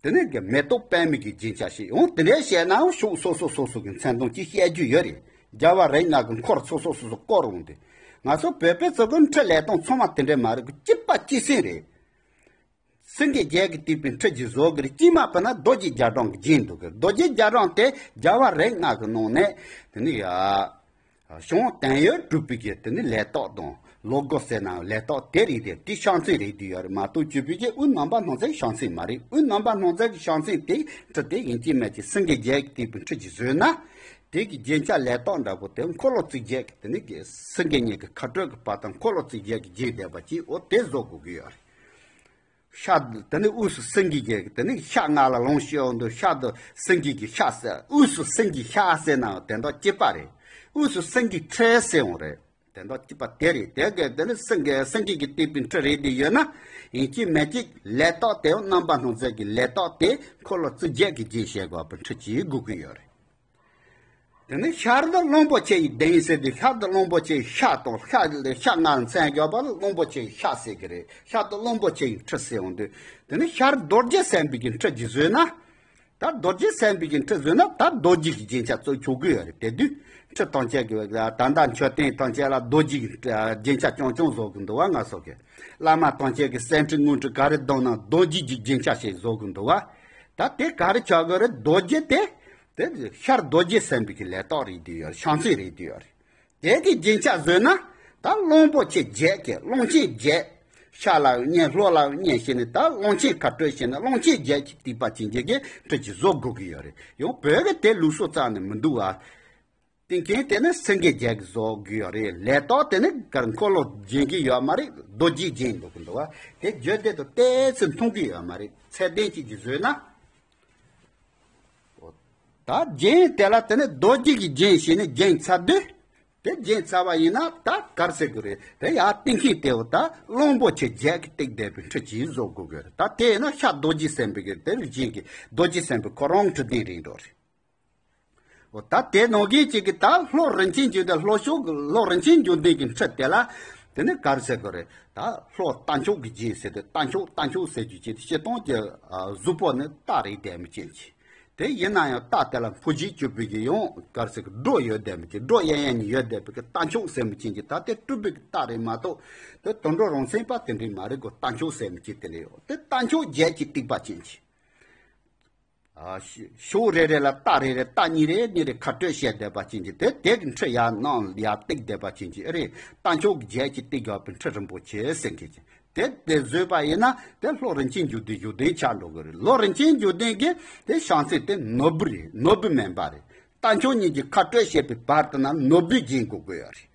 དེ་ནས་གི་མེ་ཏོག་པདྨའི་གི་རྒྱན་ཆ་ཞིག་འོང་། དེ་འདྲའི་བཤད་ནའང་ཕྱོགས་སོ་སོ་སོ་སོ་གི་མཚན་དོན་གྱི་བཤད་རྒྱུ་ཡོད་རེད། རྒྱལ་བ་རིགས་ལྔ་གི་འཁོར་སོ་སོ་སོ་སོ་བསྐོར་འོང་དེ། ང་ཚོ་བོད་པའི་ཚོ་གི་འཕྲུལ་ལས་སྟངས་ཚང་མ་དེ་འདྲས་མ་རེད། གཅིག་པ་གཅིག་སེམས་རེད། སེང་གེ་བརྒྱད་ཀྱིས་བཏེགས་པའི་འཕྲུལ་གྱིས་བཟོ་གི་རེད། གཅིག་མ་ཕུད་ན་རྡོ་རྗེ་རྒྱ་གྲམ་གྱིས་བརྒྱན་འདུག་གི། རྡོ་རྗེ་རྒྱ་གྲམ་དེ་རྒྱལ་བ་རིགས་ལྔ་གི་ནང་ནས་དེ་ནི་ཡ། བྱང་དོན་ཡོད་གྲུབ་པའི་གི་དེ་ནི་ལས་རྟགས་དང་ལོ་སྒོ་ཟེར་ན་ལས་རྟགས་དེ་རེད་དེ། དེ་ཕྱག་མཚན་རེད་དེ་ཡོད་རེད་མ་གཏོགས་བཅུ་པའི་གི་དབུས་རྣམ་པར་སྣང་མཛད་ཕྱག་མཚན་མ་རེད། དབུས་རྣམ་པར་སྣང་མཛད་ཀྱི་ཕྱག་མཚན་དེ་འཕྲུལ་དེ་ཡིན་གཅིག་མིན་གཅིག་སེང་གེ་བརྒྱད་ཀྱིས་བཏེགས་པའི་འཕྲུལ་གྱིས་བཟོས་ན། དེ་གི་རྒྱན་ཆ་ལས་རྟགས་འདྲ་པོ་དེ་འཁོར་ལོ་རྩིབས་བརྒྱད་ཀྱི་དེ་ནི་གི་སེང་གེ་གཉིས་ཀྱི་ཁ་སྤྲོད་ཀྱི་བར་དང་འཁོར་ལོ་རྩིབས་བརྒྱད་ཀྱིས་བརྒྱན་བསྡད་པ་ཅིག་འོ་དེ་བཟོ་དགོས་ཀྱི་ཡོད་རེད། ཤ་དེ་ནི་དབུས་སུ་སེང་གེ་བརྒྱད་ཀྱི་དེ་ནི་ཤ་ལྔ་ལ་ལོངས་སྤྱོད་འོང་དུས་ཤ་དུ་སེང་གེ་གི་ཤ་ཟེར། དབུས་སུ་སེང་གེ་ཤ་ཟེར་ནའང་དེ་འདྲ་གཅིག་པ་རེད། དབུས་སུ་སེང་གེ་ཁྲི་ཟེར་འོང་རེད། དེ་འདྲ་གཅིག་པ་དེ་རེད། དེ་གི་དེ་ནི་སེང་གེ་སེང་གེ་གིས་བཏེགས་པའི་འཕྲུལ་རེད་དེ་ཡོད་ན་ཡིན་གཅིག་མིན་གཅིག་ལས་རྟགས་དེ་རྣམ་པར་སྣང་མཛད་ཀྱི་ལས་རྟགས་དེ་འཁོར་ལོ་རྩིབས་བརྒྱད་ཀྱིས་བརྒྱན་བྱེད་དགོས་པའི་འཕྲུལ་གྱིས་དགོས་ཀྱི་ཡོད་རེད། དེ་ནས་ཤར་དུ་གླང་པོ་ཆེ་ཡི་གདན་ཟེར་དུས་ཤར་དུ་གླང་པོ་ཆེའི་ཤ་དང་ཤ་ལྔ་མཚན་བརྒྱབ་པ་ལ་གླང་པོ་ཆེའི་ཤ་ཟེར་གི་རེད། ཤར་དུ་གླང་པོ་ཆེ་ཡི་འཕྲུལ་ཟེར་འོང་དུས་དེ་ནས་ཤར་རྡོ་རྗེ་སེམས་དཔའི་གི་འཕྲུལ་གྱིས་བཟོས་ན། ད་རྡོ་རྗེ་སེམས་དཔའི་གི་འཕྲུལ་བཟོས་ན་ད་རྡོ་རྗེ་གི་རྒྱན་ཆ་ཚུར་ཆོག་གི་ཡོད་རེད། དེ་དུས་འཕྲུལ་ཐམས་ཅད་ཀྱི་ད་ལྟ་མཆོད་རྟེན་ཐམས་ཅད་ལ་རྡོ་རྗེ་གི་རྒྱན་ཆ་རྐྱང་རྐྱང་བཟོ་གི་འདུག་བ། ང་ཚོ་གི་བླ་མ་ཐམས་ཅད་ཀྱི་སེང་ཁྲི་དངུལ་ཁྲི་ག་རེ་བསྡམས་ན་རྡོ་རྗེ་གི་རྒྱན་ཆ་ཞིག་བཟོ་གི་འདུག་བ། ད་དེ་ག་རེ་ཆགས་གི་རེད། རྡོ་རྗེ་དེ། དེ་ཤར་རྡོ་རྗེ་སེམས་དཔའི་གི་ལས་རྟགས་རེད་དེ་ཡོད་རེད། ཕྱག་མཚན་རེད་དེ་ཡོད་རེད། དེ་གི་རྒྱན་ཆ་བཟོས་ན་ད་གླང་པོ་ཆེ་བརྒྱད་ཀྱི་གླང་ཆེན་བརྒྱད། ཤ་ལའང་གཉན་ལྷོ་ལའང་གཉན་བྱས་ནས་ད་གླང་ཆེན་ཁ་སྤྲོད་བྱས་ན་གླང་ཆེན་བརྒྱད་ཀྱིས་བཏེགས་པ་ཅན་གྱི་གི་འཕྲུལ་གྱིས་བཟོ་དགོས་ཀྱི་ཡོད་རེད། ཡང་བོད་ཀྱི་དེ་ལུགས་སྲོལ་རྩ་ནས་མི་འདུག་བ། བཏེག་མཁན་དེ་ནི་སེང་གེ་བརྒྱད་ཀྱིས་བཟོ་དགོས་ཡོད་རེད། ལས་རྟགས་དེ་ནི་གར་འཁོར་ལོ་བརྒྱན་གྱི་ཡོད་མ་རེད། རྡོ་རྗེས་བརྒྱན་འདུག་གི་འདུག་བ། དེ་བརྗོད་བདེ་དང་ཏོག་ཙམ་མཐུན་གྱི་ཡོད་མ་རེད། ཚད་ལྡན་ཅིག་གིས་བཟོས་ན། ད་རྒྱན་དེ་ལ་དེ་ནི་རྡོ་རྗེ་གི་རྒྱན་བྱས་ནས་བརྒྱན་ཚར་དུས། དེ་བརྒྱན་ཚར་བ་ཡིན་ན་ད་གར་ཟེར་དགོས་རེད། དེ་ཡར་བཏེག་མཁན་དེའོ་ད་གླང་པོ་ཆེ་བརྒྱད་ཀྱིས་བཏེགས་བསྡད་པའི་འཕྲུལ་གྱིས་བཟོ་དགོས་ཀྱི་རེད། ད་དེ་ཡིན་ན་ཤར་རྡོ་རྗེ་སེམས་དཔའི་གི་དེ་རིགས་ཅན་གྱི་རྡོ་རྗེ་སེམས་དཔའི་ཁོ་རང་འཕྲུལ་ལྡན་རེད་འགྲོ་རེད། འོ་ད་དེ་ནང་བཞིན་གཅིག་གི་ད་ལྷོ་རིན་ཆེན་འབྱུང་ལྡན། ལྷོ་ཕྱོགས་ཀྱི་ལྷོ་རིན་ཆེན་འབྱུང་ལྡན་གྱི་འཕྲུལ་དེ་ལ་དེ་ནི་ག་རེ་ཟེར་དགོས་རེད། ད་ལྷོ་རྟ་མཆོག་གི་རྒྱན་ཟེར་ཏེ་རྟ་མཆོག་རྟ་མཆོག་ཟེར་རྒྱུ་ཅིག་སྤྱིར་བཏང་གི་གཟུགས་པོ་ནི་རྟ་རེད་བསྡད་མི་ཅན་གྱི། དེ་ཡིན་ན་ཡང་རྟ་དེ་ལ་འཕོ་འགྱུར་གྱུར་པའི་གི་ཡང་ག་རེ་ཟེར་གི་སྒྲོ་ཡོད་བསྡད་མི་ཅན། སྒྲོ་གཡས་གཡོན་གཉིས་ཡོད་བསྡད་པའི་གི་རྟ་མཆོག་ཟེར་མི་ཅན་གྱི་ད་དེ་སྤྲུལ་པའི་གི་རྟ་རེད་མ་གཏོགས་དེ་དུད་འགྲོ་རང་སེམས་པ་དེ་འདྲའི་མ་རེད་གོ། རྟ་མཆོག་ཟེར་མི་ཅན་དེ་འདྲ་ཡོད། དེ་རྟ་མཆོག་བརྒྱད་ཀྱིས་བཏེགས་པ་ཅན་གྱི། ཨ། ཕྱོགས་རེ་རེ་ལ་རྟ་རེ་རེ་རྟ་གཉིས་རེ་གཉིས་རེ་ཁ་སྤྲོད་བྱས་བསྡད་པ་ཅན་གྱི་དེ་དེ་གི་འཕྲུལ་ཡར་ནང་ཡར་བཏེགས་བསྡད་པ་ཅན་གྱི་ཨེ་རེད། རྟ་མཆོག་བརྒྱད་ཀྱིས་བཏེགས་ཡོད་པའི་འཕྲུལ་རིན་པོ་ཆེ་ཟེར་མཁན་གྱི་དེ་དེ་བཟོས་པ་ཡིན་ན་དེ་ལྷོ་རིན་ཆེན་འབྱུང་ལྡན་བཞུགས་གདན་ཆགས་འགྲོ་གི་རེད། ལྷོ་རིན་ཆེན་འབྱུང་ལྡན་གྱི་དེ་བྱང་སེམས་དེ་ནོར་བུ་རེད། ནོར་བུ་མིན་པ་རེད། རྟ་མཆོག་གཉིས་ཀྱིས་ཁ་སྤྲོད་བྱས་པའི་བར་དུ་ན་ནོར་བུའི་རྒྱན་དགོས་དགོས་ཡོད་རེད།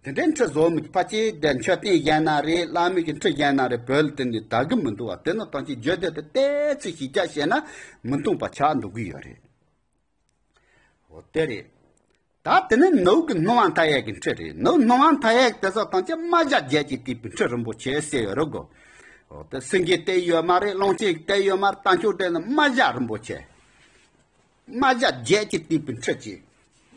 དེ་འདྲའི་འཕྲུལ་བཟོ་མི་ཕལ་ཆེར་དེ་མཆོད་རྟེན་བཞེངས་ན་རེད། བླ་མའི་གི་འཕྲུལ་བཞེངས་ན་རེད། བོད་ལ་དེ་འདྲའི་དར་གི་མི་འདུག་བ། དེ་ནི་ཐམས་ཅད་བརྗོད་བདེ་དང་ཏོག་ཙམ་ཞིབ་ཆ་བཤད་ན་མི་མཐུན་པ་ཆགས་འགྲོ་གི་ཡོད་རེད། འོ་དེ་རེད། ད་དེ་ནི་ནུབ་ཀྱི་སྣང་བ་མཐའ་ཡས་ཀྱི་འཕྲུལ་རེད། ནུབ་སྣང་བ་མཐའ་ཡས་དེ་ཚོ་ཐམས་ཅད་རྨ་བྱ་བརྒྱད་ཀྱིས་བཏེགས་པའི་འཕྲུལ་རིན་པོ་ཆེ་ཟེར་ཡོད་རེད་གོ། འོ་དེ་སེང་གེ་བཏེགས་ཡོད་མ་རེད། གླང་ཆེན་བཏེགས་ཡོད་མ་རེད། རྟ་མཆོག་བཏེགས་ན་རྨ་བྱ་རིན་པོ་ཆེ། རྨ་བྱ་བརྒྱད་ཀྱིས་བཏེགས་པའི་འཕྲུལ་གྱིས།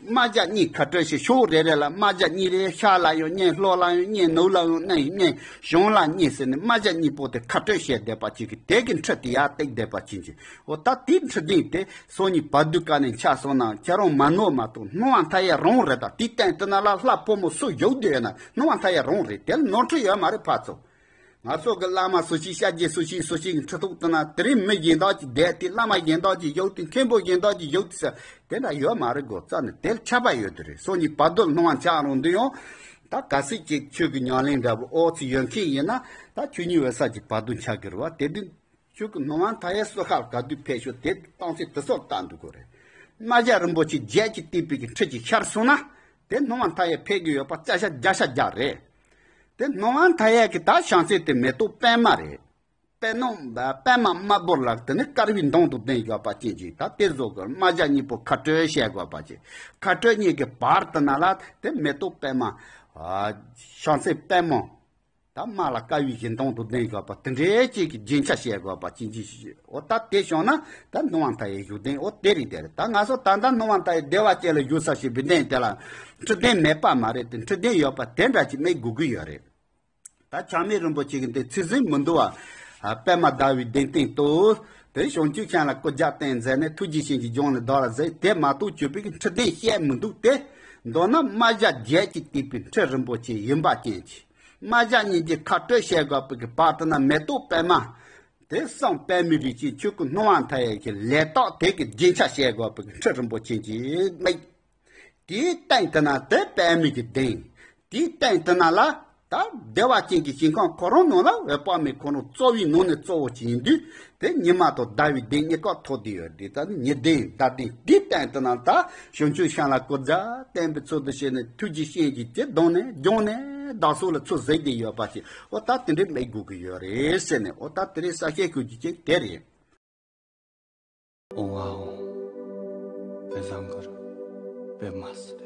རྨ་བྱ་གཉིས་ཁ་སྤྲོད་བྱས། ཕྱོགས་རེ་རེ་ལ་རྨ་བྱ་གཉིས་རེ། ཤར་ལ་ཡང་གཉིས། ལྷོ་ལ་ཡང་གཉིས། ནུབ་ལ་ཡང་གཉིས། གཉིས་བྱང་ལ་གཉིས་ཟེར་ནས་རྨ་བྱ་གཉིས་པོ་དེ་ཁ་སྤྲོད་བྱས་བསྡད་པ་ཅིག་གི་དེ་གི་འཕྲུལ་དེ་ཡར་བཏེགས་བསྡད་པ་ཅན་གྱི། འོ་ད་དེའི་འཕྲུལ་ལྡན་དེ་སང་ཉིན་བར་དོའི་སྐབས་ནས་འཆར་སོང་ན་ཁྱེད་རང་མ་ནོར་མ་གཏོགས་སྣང་བ་མཐའ་ཡས་རང་རེད། ད་དེའི་སྟེང་དེ་ན་ལ་ལྷ་ཕོ་མོ་སུ་བཞུགས་བསྡད་ཡོད་ན་སྣང་བ་མཐའ་ཡས་རང་རེད། དེ་ལ་ནོར་འཁྲུལ་ཡོད་མ་རེད་ཕར་ཚུར། ང་ཚོ་གི་བླ་མ་སུ་ཞིག་ཤཱཀྱ་སུ་ཞིག་སུ་ཞིག་གི་འཁྲུལ་རྟོག་དེ་ན་དེ་རིང་མི་གཞན་དག་ཅིག་བསྡད་དེ། བླ་མ་གཞན་དག་ཅིག་བཞུགས་དེ། མཁན་པོ་གཞན་དག་ཅིག་བཞུགས་དེ་ཟེར་དེ་འདྲ་ཡོད་མ་རེད་གོ། རྩ་ནས་དེ་ལ་ཆགས་པ་ཡོད་དེ་རེད། སང་ཉིན་བར་དོ་སྣང་བ་ཆགས་རུང་དུ་ཡང་ད་གལ་སྲིད་ཅིག་ཆོས་ཀྱི་ཉམས་ལེན་འདྲ་པོ་ཨོ་ཙི་ཡོད་མཁན་ཡིན་ན་ད་ཆོས་ཉིད་འོད་གསལ་གྱི་བར་དོ་འཆར་གི་རེད་བ། དེ་དུས་ཆོས་ཀྱི་སྣང་བ་མཐའ་ཡས་སུ་ཤར་ག་དུས་ཕེབས་ཤོག་དེ་གཏམ་ཚིག་དེ་ཚོར་བལྟ་འདུག་གོ་རེད། རྨ་བྱ་རིན་པོ་ཆེ་བརྒྱད་ཀྱིས་བཏེགས་པའི་གི་འཕྲུལ་གྱིས་ཤར་སོང་ན་དེ་སྣང་བ་མཐའ་ཡས་ཕེབས་ཀྱི་ཡོད་པ་བརྒྱ་ཆ་བརྒྱ་ཆ་བརྒྱ་རེད། དེ་སྣང་བ་མཐའ་ཡས་ཀྱི་ད་བྱང་སེམས་དེ་མེ་ཏོག་པད་མ་རེད། པད་ནོ་པད་མ་དམར་པོ་ལ་དེ་ནི་དཀར་བའི་མདོངས་དང་ལྡན་ཡོད་པ་ཅན་གྱི་ད་དེ་བཟོ་གི་རྨ་བྱ་གཉིས་པོ་ཁ་སྤྲོད་བྱེད་དགོས་པ་ཅན། ཁ་སྤྲོད་གཉིས་ཀྱི་བར་དུ་ན་ལ་དེ་མེ་ཏོག་པད་མ། ཨ། བྱང་སེམས་པད་མ། ད་དམར་ལ་དཀར་བའི་གི་མདོངས་དང་ལྡན་དགོས་པ་དེ་འདྲའི་ཅིག་གི་རྒྱན་ཆ་བྱེད་དགོས་པ་ཅན་གྱི། འོ་ད་དེ་བྱུང་ན་ད་སྣང་བ་མཐའ་ཡས་བཞུགས་གདན་འོ་དེ་རེད། དེ་རེད། ད་ང་ཚོ་ད་ལྟ་སྣང་བ་མཐའ་ཡས་བདེ་བ་ཅན་ལ་བཞུགས་ས་ཞིག་བི་གདན་དེ་ལ་འཕྲོད་བསྟེན་མེད་པ་མ་རེད་དེ། འཕྲོད་བསྟེན་ཡོད་པ་དེ་འདྲ་ཅིག་མེད་དགོས་ཀྱི་ཡོད་རེད། ད་ཆགས་མེད་རིན་པོ་ཆེ་གི་འདི་ཚིག་ཟིན་མི་འདུག་བ། ཨ། པད་མ་ཟླ་བའི་གདན་སྟེང་དུ། དེ་བྱང་ཆུབ་ཤིང་ལ་སྐུ་རྒྱབ་བརྟེན་མཛད་ནས། ཐུགས་རྗེའི་སྤྱན་གྱིས་སྦྱངས་ནས་བདག་ལ་གཟིགས། དེ་མ་གཏོགས་བཅོས་པའི་འཕྲོད་བསྟེན་བཤད་མི་འདུག་སྟེ། མདོར་ན་རྨ་བྱ་བརྒྱད་ཀྱིས་བཏེགས་པའི་ཁྲི་རིན་པོ་ཆེ་ཡིན་པ་ཅན་གྱི། རྨ་བྱ་གཉིས་ཀྱི་ཁ་སྤྲོད་བྱེད་དགོས་པའི་གི་བར་དུ་ན་མེ་ཏོག་པད་མ། དེ་བསམ་པད་མའི་རིགས་ཀྱི་ཆོས་སྐུ་སྣང་བ་མཐའ་ཡས་ཀྱི་ལས་རྟགས་དེ་གི་རྒྱུན་ཆགས་བྱེད་དགོས་པའི་གི་ཁྲི་རིན་པོ་ཆེ་གྱི་མིག་དེའི་སྟེང་དུ་ན་དེ་པད་མའི་གི་གདན། དེའི་སྟེང་དུ་ན་ལ་ད་བདེ་བ་ཅན་གྱི་ཞིང་ཁམས་ཁོ་རང་ནང་ལ་འོད་དཔག་མེད་ཁོ་རང་གཙོ་བོའི་ནང་ནས་གཙོ་བོ་ཅིག་ཡིན་དུས། དེ་ཉི་མ་དང་ཟླ་བའི་གདན་གཉིས་ཀ་ཐོགས་བསྡད་ཡོད་དེ། ད་ནི་ཉི་གདན་ཟླ་གདན་དེའི་སྟེང་དུ་ན་ད་བྱང་ཆུབ་ཤིང་ལ་བཀོད་རྒྱ་བསྟན་པའི་ཚུལ་དུ་བྱས་ནས་ཐུགས་རྗེ་ཅན་གྱིས་དེ་གདོང་ནས་སྦྱངས་ནས་བདག་སོགས་ལ་ཚུར་གཟིགས་བསྡད་ཡོད་པ་ཞིག་འོ་ད་དེ་འདྲའི་མི་དགོས་ཀྱི་ཡོད་རེད་ཟེར་ནས། འོ་ད་དེ་རིང་གསལ་བཤད་ཞུ་རྒྱུ་ཅིག་དེ་རེད། ཨོང་ཨ་ཨོང་། དཔེ་བཟང་གུར། དཔེ་མ་སྲིད།